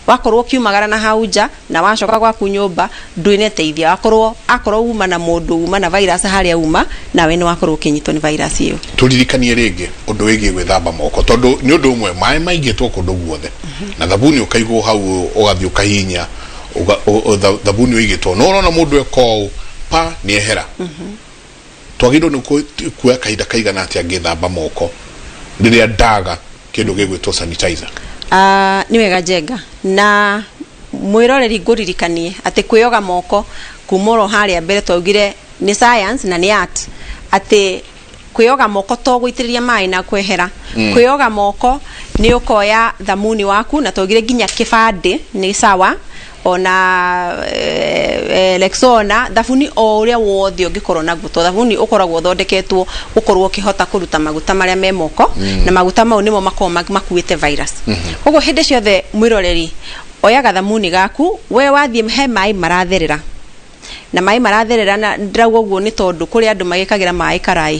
Wakorwo ũkiumagara na hau nja na wacoka gwaku nyũmba, ndwĩneteithia. Wakorwo akorwo uma na mũndũ uma na virus harĩa uma, nawe nĩ wakorwo ũkĩnyitwo nĩ virus ĩyo. Tũririkanie rĩngĩ ũndũ wĩgiĩ gwĩthamba moko, tondũ nĩ ũndũ ũmwe maĩ maigĩtwo kũndũ guothe na thabuni ũkaigwo hau, ũgathiĩ ũkahihinya thabuni ũigĩtwo, no ũrona mũndũ eka ũũ pa nĩ ehera. Twagĩrĩirwo nĩ kuoya kahinda kaigana atĩa ngĩthamba moko rĩrĩa ndaga kĩndũ gĩgwĩtwo sanitizer? Nĩ wega Njenga na mwĩroreri, ngũririkanie atĩ kwĩyoga moko kuma oro harĩa mbere twaugire nĩ science na nĩ art, atĩ kwĩyoga moko to gũitĩrĩria maĩ na kwehera. Kwĩyoga moko nĩ ũkoya thamuni waku, na twaugire nginya kĩbandĩ nĩ sawa, ona Rexona, thabuni o ũrĩa wothe ũngĩkorwo naguo, to thabuni ũkoragwo ũthondeketwo ũkorwo ũkĩhota kũruta maguta marĩa me moko, na maguta mau nĩmo makoragwo makuĩte virus. Koguo hĩndĩ ciothe, mwĩroreri, oyaga thamuni gaku, we wathiĩ he maĩ maratherera, na maĩ maratherera, na ndĩrauga ũguo nĩ tondũ kũrĩ andũ magĩkagĩra maĩ karaĩ,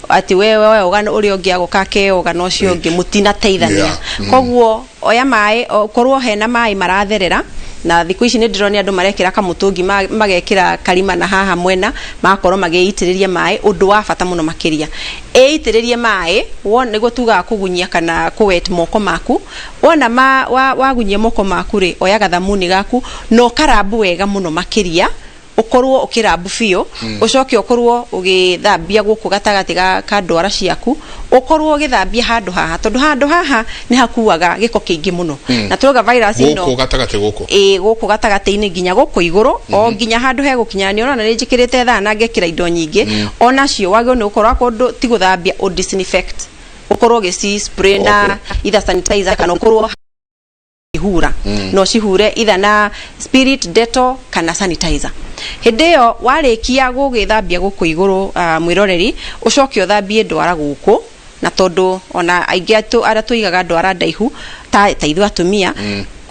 atĩ we weyoga, ũrĩa ũngĩ agoka akeyoga na ũcio ũngĩ mũtinateithania. Koguo oya maĩ, korwo hena maĩ maratherera. Na thikũ ici nĩ ndĩrona andũ marekĩra kamũtũngi, magekĩra karima na haha mwena, magakorwo magĩitĩrĩria maĩ. Ũndũ wa bata mũno makĩria, ĩitĩrĩrie maĩ wona nĩguo tugaga kũgunyia kana kũwet moko maku. Wona wagunyia moko maku rĩ, oya gathamuni gaku na ũkarambu wega mũno makĩria, ũkorwo ũkĩrambu biũ, ũcoke ũkorwo ũgĩthambia gũkũ gatagatĩ ka ndwara ciaku, ũkorwo ũgĩthambia handũ haha, tondũ handũ haha nĩ hakuaga gĩko kĩingĩ mũno, na turauga virus ĩno gũkũ gatagatĩ gũkũ? Ĩ, gũkũ gatagatĩ-inĩ nginya gũkũ igũrũ, o nginya handũ hegũkinya. Nĩ ũrona nĩ njĩkĩrĩte thaa na ngekĩra indo nyingĩ, onacio wagĩrĩirwo nĩ gũkorwo akorwo ti gũthambia, ũ disinfect, ũkorwo ũgĩci spray na either sanitizer kana ũkorwo hura, no cihure either na spirit, Dettol kana sanitizer. Hĩndĩ ĩyo warĩkia gũgĩthambia gũkũ igũrũ, mwĩroreri, ũcoke ũthambie ndwara gũkũ. Na tondũ ona aingĩ atũ arĩa tũigaga ndwara ndaihu ta ithuĩ atumia,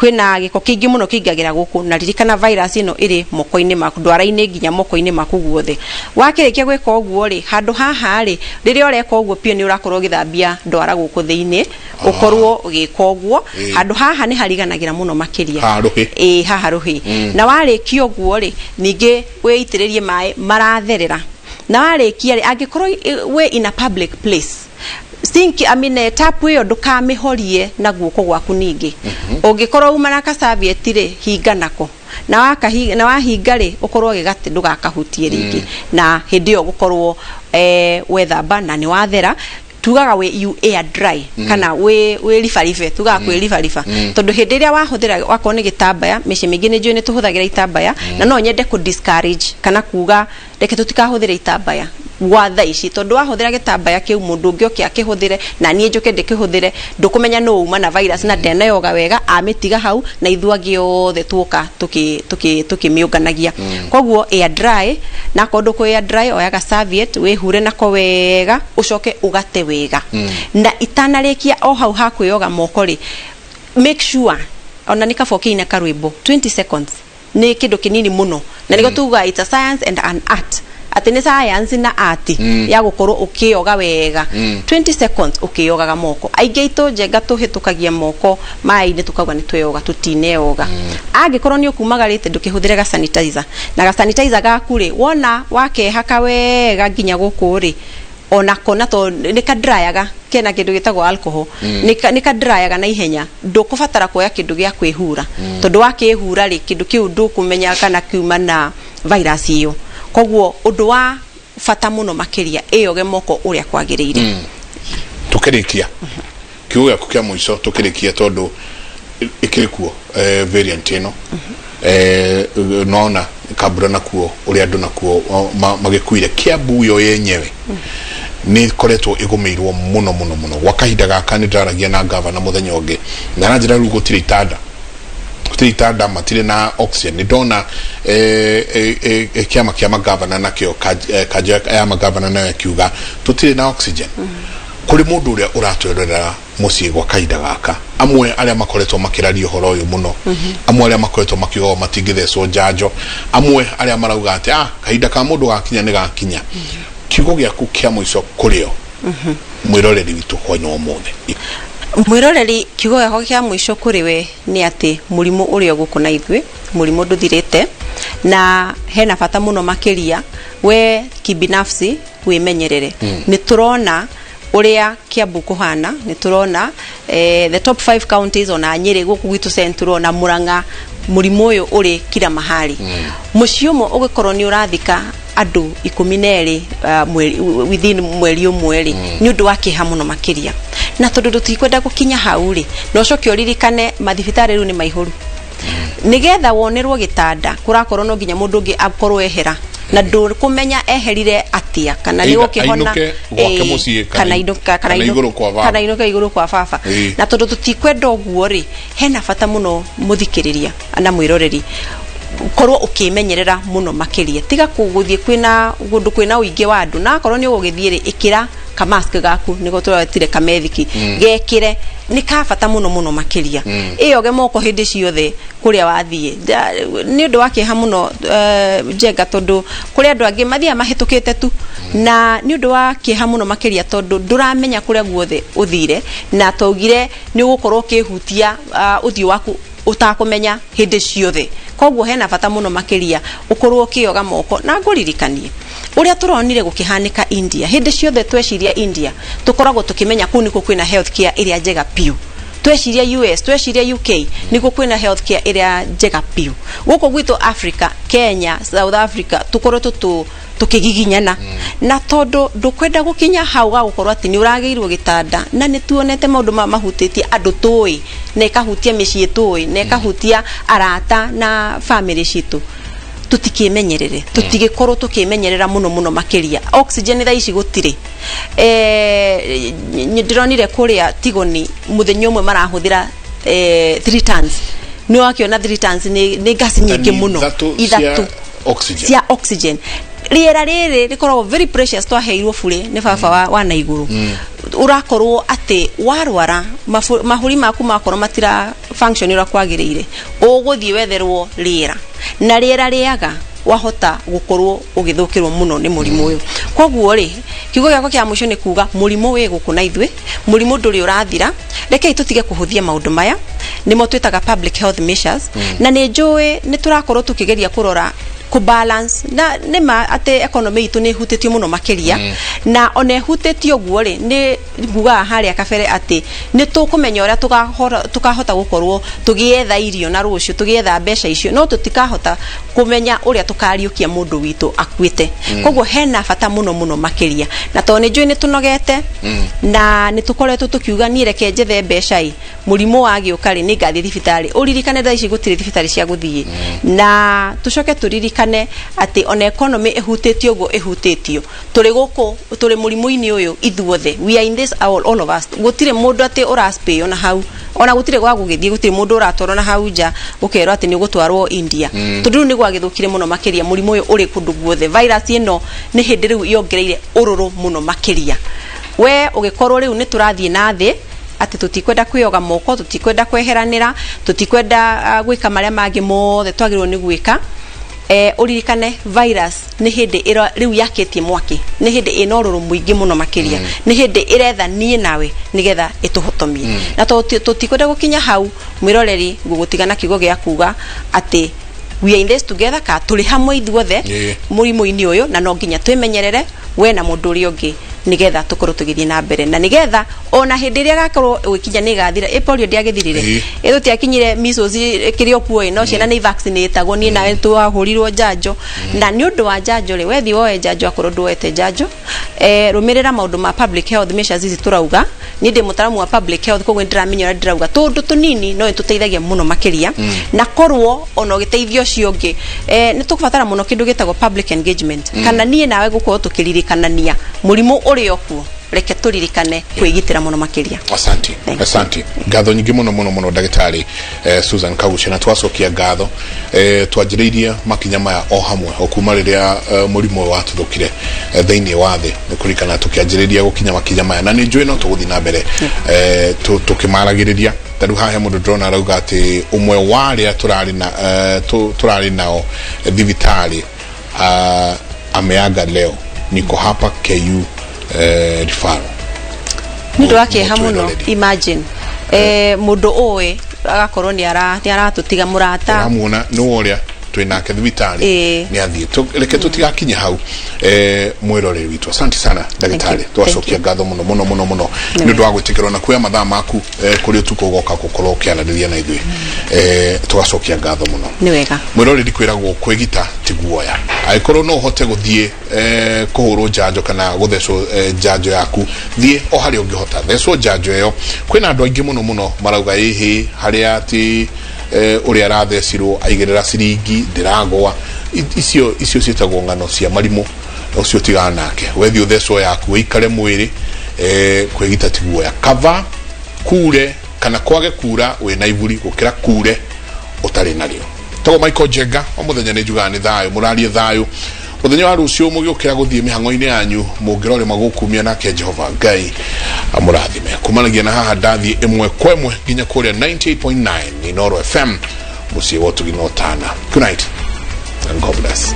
kwĩna gĩko kĩingĩ mũno kĩingagĩra gũkũ, na ririkana virus ĩno ĩrĩ moko-inĩ maku, ndwara-inĩ nginya moko-inĩ maku guothe. Wakĩrĩkia gwĩka ũguo rĩ, handũ haha rĩ, rĩrĩa ũreka ũguo pia nĩ ũrakorwo ũgĩthambia ndwara gũkũ thĩinĩ, ũkorwo ũgĩka ũguo. Handũ haha nĩ hariganagĩra mũno makĩria. Haha rũhĩ. Ĩ, haha rũhĩ. Na warĩkia ũguo rĩ, ningĩ wĩitĩrĩrie maĩ maratherera. Na warĩkia rĩ, angĩkorwo wĩ in a public place, Sink, I mean, tap ĩyo ndũkamĩhorie na guoko gwaku. Ningĩ ũngĩkorwo uma na kacabieti rĩ, hinga nako, na wahinga rĩ, ũkorwo ũgĩgate, ndũgakahutie rĩngĩ. Na hĩndĩ ĩyo gũkorwo wethamba na nĩ wathera. Tugaga we you air dry kana we ribaribe, tugaga kwĩ ribariba, tondũ hĩndĩ ĩrĩa wahũthĩra wakorwo nĩ gĩtambaya, mĩciĩ mĩingĩ nĩ njũĩ nĩ tũhũthagĩra itambaya, na no nyende kũ discourage kana kuga reke tũtikahũthĩre itambaya gwa thaa ici, tondũ wahũthĩra gĩtambaya kĩu, mũndũ ũngĩ oke akĩhũthĩre na niĩ njũke ndĩkĩhũthĩre, ndũkũmenya nũ uma na virus na ndeneyoga wega amĩtiga hau, na ithuĩ angĩ othe tuoka tũkĩmĩũnganagia. Koguo air dry, na akorwo ndũkũ air dry, oyaga serviette wĩhure nako wega, ũcoke ũgate wega. Na itanarĩkia o hau ha kwĩyoga moko rĩ, make sure ona nĩ kaba ũkĩina karwĩmbo 20 seconds, nĩ kĩndũ kĩnini mũno, na nĩguo tugaga it's a science and an art, atĩ nĩ science na art ya gũkorwo ũkĩyoga wega. 20 seconds ũkĩyogaga moko. Aingĩ aitũ, Njenga, tũhĩtũkagia moko maĩ-inĩ tukauga nĩ tweyoga, tũtineyoga. Angĩkorwo nĩ ũkumagarĩte, ndũkĩhũthĩre ga sanitizer, na ga sanitizer gaku rĩ, wona wakehaka wega nginya gũkũ rĩ, onako na to nĩ kadrayaga, kena kĩndũ gĩtagwo alcohol, nĩ kadrayaga na ihenya. Ndũkũbatara kuoya kĩndũ gĩa kwĩhura, tondũ wakĩhura rĩ, kĩndũ kĩu ndũkũmenya kana kiuma na virus ĩyo. Koguo ũndũ wa bata mũno makĩria, ĩyoge moko ũrĩa kwagĩrĩire. Tukĩrĩkia, kiugo gĩaku kĩa mũico tukĩrĩkia, tondũ ĩkĩrĩ kuo variant ĩno, nona kambura nakuo ũrĩa andũ nakuo magĩkuire. Kiambu yo yenyewe nĩ ĩkoretwo ĩgũmĩirwo mũno mũno mũno gwa kahinda gaka. Nĩ ndĩraragia na gavana mũthenya ũngĩ na aranjĩra rĩu gũtirĩ itanda, gũtirĩ itanda, matirĩ na oxygen. Nĩ ndona kĩama kĩa magavana nakĩo, kanjũ ya magavana nayo ĩkiuga tũtirĩ na oxygen. Kũrĩ mũndũ ũrĩa ũratwerorera mũciĩ gwa kahinda gaka, amwe arĩa makoretwo makĩraria ũhoro ũyũ mũno, amwe arĩa makoretwo makiuga o matingĩthecwo njanjo, amwe arĩa marauga atĩ kahinda ka mũndũ gakinya nĩ gakinya, kiugo gĩaku kĩa mũico kũrĩ o mwĩroreri witũ hwainĩ wa ũmũthĩ? Mwĩroreri, kiugo gĩakwa kĩa mũico kũrĩ we nĩ atĩ mũrimũ ũrĩ o gũkũ na ithuĩ, mũrimũ ndũthirĩte, na hena bata mũno makĩria we kibinafsi wĩmenyerere. Nĩ tũrona ũrĩa Kiambu kũhana, nĩ tũrona the top 5 counties, ona Nyĩrĩ gũkũ gwitũ Central na Murang'a, mũrimũ ũyũ ũrĩ kila mahali. Mũciĩ ũmwe ũgĩkorwo nĩ ũrathika andũ 12 within mweri ũmwe rĩ, nĩ ũndũ wa kĩeha mũno makĩria. Na tondũ tũtikwenda gũkinya hau rĩ, na ũcoke ũririkane mathibitarĩ rĩu nĩ maihũru, nigetha wonerwo gĩtanda kũrakorwo no nginya mũndũ ũngĩ akorwo ehera, na ndũkũmenya eherire atia kana nĩ Either gũkĩhona. ainũke gwake mũciĩ kana ainũka kana igũrũ kwa baba. Kana ainũke igũrũ kwa baba. Na tondũ tũtikwenda ũguo rĩ, hena bata mũno mũthikĩrĩria na mwĩroreri korwo ũkĩmenyerera mũno makĩria. Tiga gũthiĩ kwĩna kũndũ kwĩna ũingĩ wa andũ, na akorwo nĩ ũgũgĩthiĩ rĩ, ĩkĩra kamask gaku, nĩko tũretire kamethiki, gekĩre, nĩ ka bata mũno mũno makĩria. Ĩyoge moko hĩndĩ ciothe kũrĩa wathiĩ. Nĩ ũndũ wa kĩeha mũno, Njenga, tondũ kũrĩ andũ angĩ mathiaga mahĩtũkĩte tu, na nĩ ũndũ wa kĩeha mũno makĩria tondũ ndũramenya kũrĩa guothe ũthire, na twaugire nĩ ũgũkorwo ũkĩhutia ũthiũ waku ũtakũmenya hĩndĩ ciothe. Koguo hena bata mũno makĩria ũkorwo ũkĩoga moko. Na ngũririkanie ũrĩa tũronire gũkĩhanĩka India. Hĩndĩ ciothe tweciria India, tũkoragwo tũkĩmenya kũu nĩkuo kwĩna health care ĩrĩa njega biũ. Tweciria US, tweciria UK, nĩkuo kwĩna health care ĩrĩa njega biũ. Gũkũ gwitũ Africa, Kenya, South Africa, tũkorwo tũtũ tukigiginyana, na tondũ ndũkwenda gũkinya hau ga gũkorwo atĩ nĩ ũragĩirwo gĩtanda, na nĩ tuonete maũndũ ma mahutĩtie andũ tũĩ, na ĩkahutia mĩciĩ tũĩ, na ĩkahutia arata na famĩlĩ citũ, tũtikĩmenyerere, tũtigĩkorwo tũkĩmenyerera mũno mũno makĩria. Oxygen thaa ici gũtirĩ. Ndĩronire kũrĩa Tigoni mũthenya ũmwe marahũthĩra 3 tons. Nĩ wakĩona 3 tons nĩ ngasi nyingĩ Tani mũno. ithatũ cia Ithatũ oxygen. Cia oxygen. Rĩera rĩrĩ rĩkoragwo very precious, twaheirwo bure nĩ baba wa na igũrũ. Ũrakorwo atĩ warwara, mahũri maku makorwo matira function ũrĩa kwagĩrĩire, ũgũthiĩ wetherwo rĩera, na rĩera rĩaga, wahota gũkorwo ũgĩthũkĩrwo mũno nĩ mũrimũ ũyũ. Koguo rĩ, kiugo gĩakwa kĩa mũico nĩ kuga mũrimũ wĩ gũkũ na ithuĩ, mũrimũ ndũrĩ ũrathira. Rekei tũtige kũhũthia maũndũ maya, nĩmo twĩtaga public health measures. Na nĩ njũĩ nĩ tũrakorwo tũkĩgeria kũrora Kũ balance na nĩ ma atĩ economy itũ nĩ ĩhutĩtio mũno makĩria, na ona ĩhutĩtio ũguo rĩ, nĩ ngugaga harĩa kabere atĩ nĩ tũkũmenya ũrĩa tũkahota gũkorwo tũgĩetha irio na rũciũ tũgĩetha mbeca icio, no tũtikahota kũmenya ũrĩa tũkariũkia mũndũ witũ akuĩte. Koguo hena bata mũno mũno makĩria, na tondũ nĩ njũĩ nĩ tũnogete na nĩ tũkoretwo tũkiuga, niĩ reke njethe mbeca ĩ, mũrimũ wagĩũka rĩ, nĩ ngathiĩ thibitarĩ. Ũririkane thaa ici gũtirĩ thibitarĩ cia gũthiĩ, na tũcoke tũririkane atĩ ona economy ĩhutĩtio ũguo ĩhutĩtio, tũrĩ gũkũ, tũrĩ mũrimũ-inĩ ũyũ ithuothe. We are in this all of us. Gũtirĩ mũndũ atĩ ũraspĩo na hau, ona gũtirĩ gwa gũgĩthiĩ, gũtirĩ mũndũ ũratwarwo na hau nja ũkerwo atĩ nĩ ũgũtwarwo India, tondũ rĩu nĩ gwagĩthũkire mũno makĩria. Mũrimũ ũyũ ũrĩ kũndũ guothe. Virus ĩno nĩ hĩndĩ rĩu yongereire ũrũrũ mũno makĩria. We ũgĩkorwo rĩu nĩ tũrathiĩ na thĩ atĩ tũtikwenda kwĩyoga moko, tũtikwenda kweheranĩra, tũtikwenda gwĩka marĩa mangĩ mothe twagĩrĩirwo nĩ gwĩka, ũririkane virus nĩ hĩndĩ rĩu yakĩtie mwaki, nĩ hĩndĩ ĩna ũrũrũ mũingĩ mũno makĩria, nĩ hĩndĩ ĩretha niĩ nawe nĩgetha ĩtũhotomie. Na tondũ tũtikwenda gũkinya hau, mwĩroreri, ngũgũtiga na kiugo gĩa kuga atĩ we are in this together, ka tũrĩ hamwe ithuothe mũrimũ-inĩ ũyũ, na no nginya twĩmenyerere we na mũndũ ũrĩa ũngĩ, nĩgetha tũkorwo tũgĩthiĩ na mbere, na nĩgetha ona hĩndĩ ĩrĩa gakorwo ũgĩkinya nĩ gathira. Ĩ polio ndĩagĩthirire? Ĩ tũtiakinyire measles kĩrĩa okuo? Ĩ no ciana nĩ vaccinatagwo, niĩ nawe twahũrirwo njanjo. Na nĩ ũndũ wa njanjo rĩ, wethiĩ woe njanjo. Akorwo ndwoete njanjo, rũmĩrĩra maũndũ ma public health measures ici tũrauga. Niĩ ndĩ mũtaaramu wa public health, koguo nĩ ndĩramenya ũrĩa ndĩrauga. Tũndũ tũnini no nĩtũteithagia mũno makĩria, na korwo ona ũgĩteithia ũcio ũngĩ, nĩ tũkũbatara mũno kĩndũ gĩtagwo public engagement, kana niĩ nawe gũkorwo tũkĩririkanania mũrimũ ũrĩ o kuo. Reke tũririkane kwĩgitĩra mũno makĩria. Asante. Thank you. Asante, ngatho nyingĩ mũno mũno mũno, ndagĩtarĩ Susan Kagucia. Na twacokia ngatho, twanjĩrĩirie makinya maya o hamwe o kuma rĩrĩa mũrimũ ũyũ watuthũkire thĩinĩ wa thĩ. Nĩ kũririkana tũkĩanjĩrĩria gũkinya makinya maya, na nĩ njũĩ no tũgũthiĩ na mbere tũkĩmaragĩrĩria. Ta rĩu haha he mũndũ ndĩrona arauga atĩ ũmwe wa arĩa tũrarĩ na tũrarĩ nao thibitarĩ ameaga leo, niko hapa KU referral. Nĩ ũndũ wa kĩeha mũno. Mũtwĩroreri. Imagine mũndũ ũĩ agakorwo nĩ aratũtiga, mũrata. Ũramuona nĩ ũrĩa twĩ nake thibitarĩ. Nĩ athiĩ. Reke tũtigakinye hau, mwĩroreri witũ. Asante sana, ndagĩtarĩ. You. Twacokia ngatho mũno mũno mũno mũno nĩ ũndũ wa gwĩtĩkĩrwo na kuoya mathaa maku kũrĩ ũtukũ ũgoka gũkorwo ũkĩaranĩria na ithuĩ. Tũgacokia ngatho mũno. Nĩ wega. Mwĩroreri, kwĩragwo kwĩgita ti guoya. Angĩkorwo no ũhote gũthiĩ kũhũrwo njanjo kana gũthecwo njanjo yaku, thiĩ o harĩa ũngĩhota, thecwo njanjo ĩyo. Kwĩna andũ aingĩ mũno mũno marauga ĩhĩ harĩa atĩ ũrĩa arathecirwo aigĩrĩra ciringi ndĩragwa. Icio ciĩtagwo ng'ano cia marimũ. Ũcio tigana nake. Wethiĩ ũthecwo yaku, ũikare mwĩrĩ. Kwĩgita ti guoya. Kaba kure kana kwage kura wĩna iburi gũkĩra kure ũtarĩ narĩo. Tagwo Michael Njenga. O mũthenya nĩ njugaga nĩ thayũ, mũrarie thayũ. Mũthenya wa rũciũ mũgĩũkĩra gũthiĩ mĩhang'o-inĩ yanyu, mũngĩrore magũkumia, nake Jehova Ngai amũrathime. Kumanagia na haha ndathiĩ ĩmwe kwa ĩmwe nginya kũrĩa 98.9 Inooro FM, mũciĩ wa ũtugi na ũtana. Good night and God bless.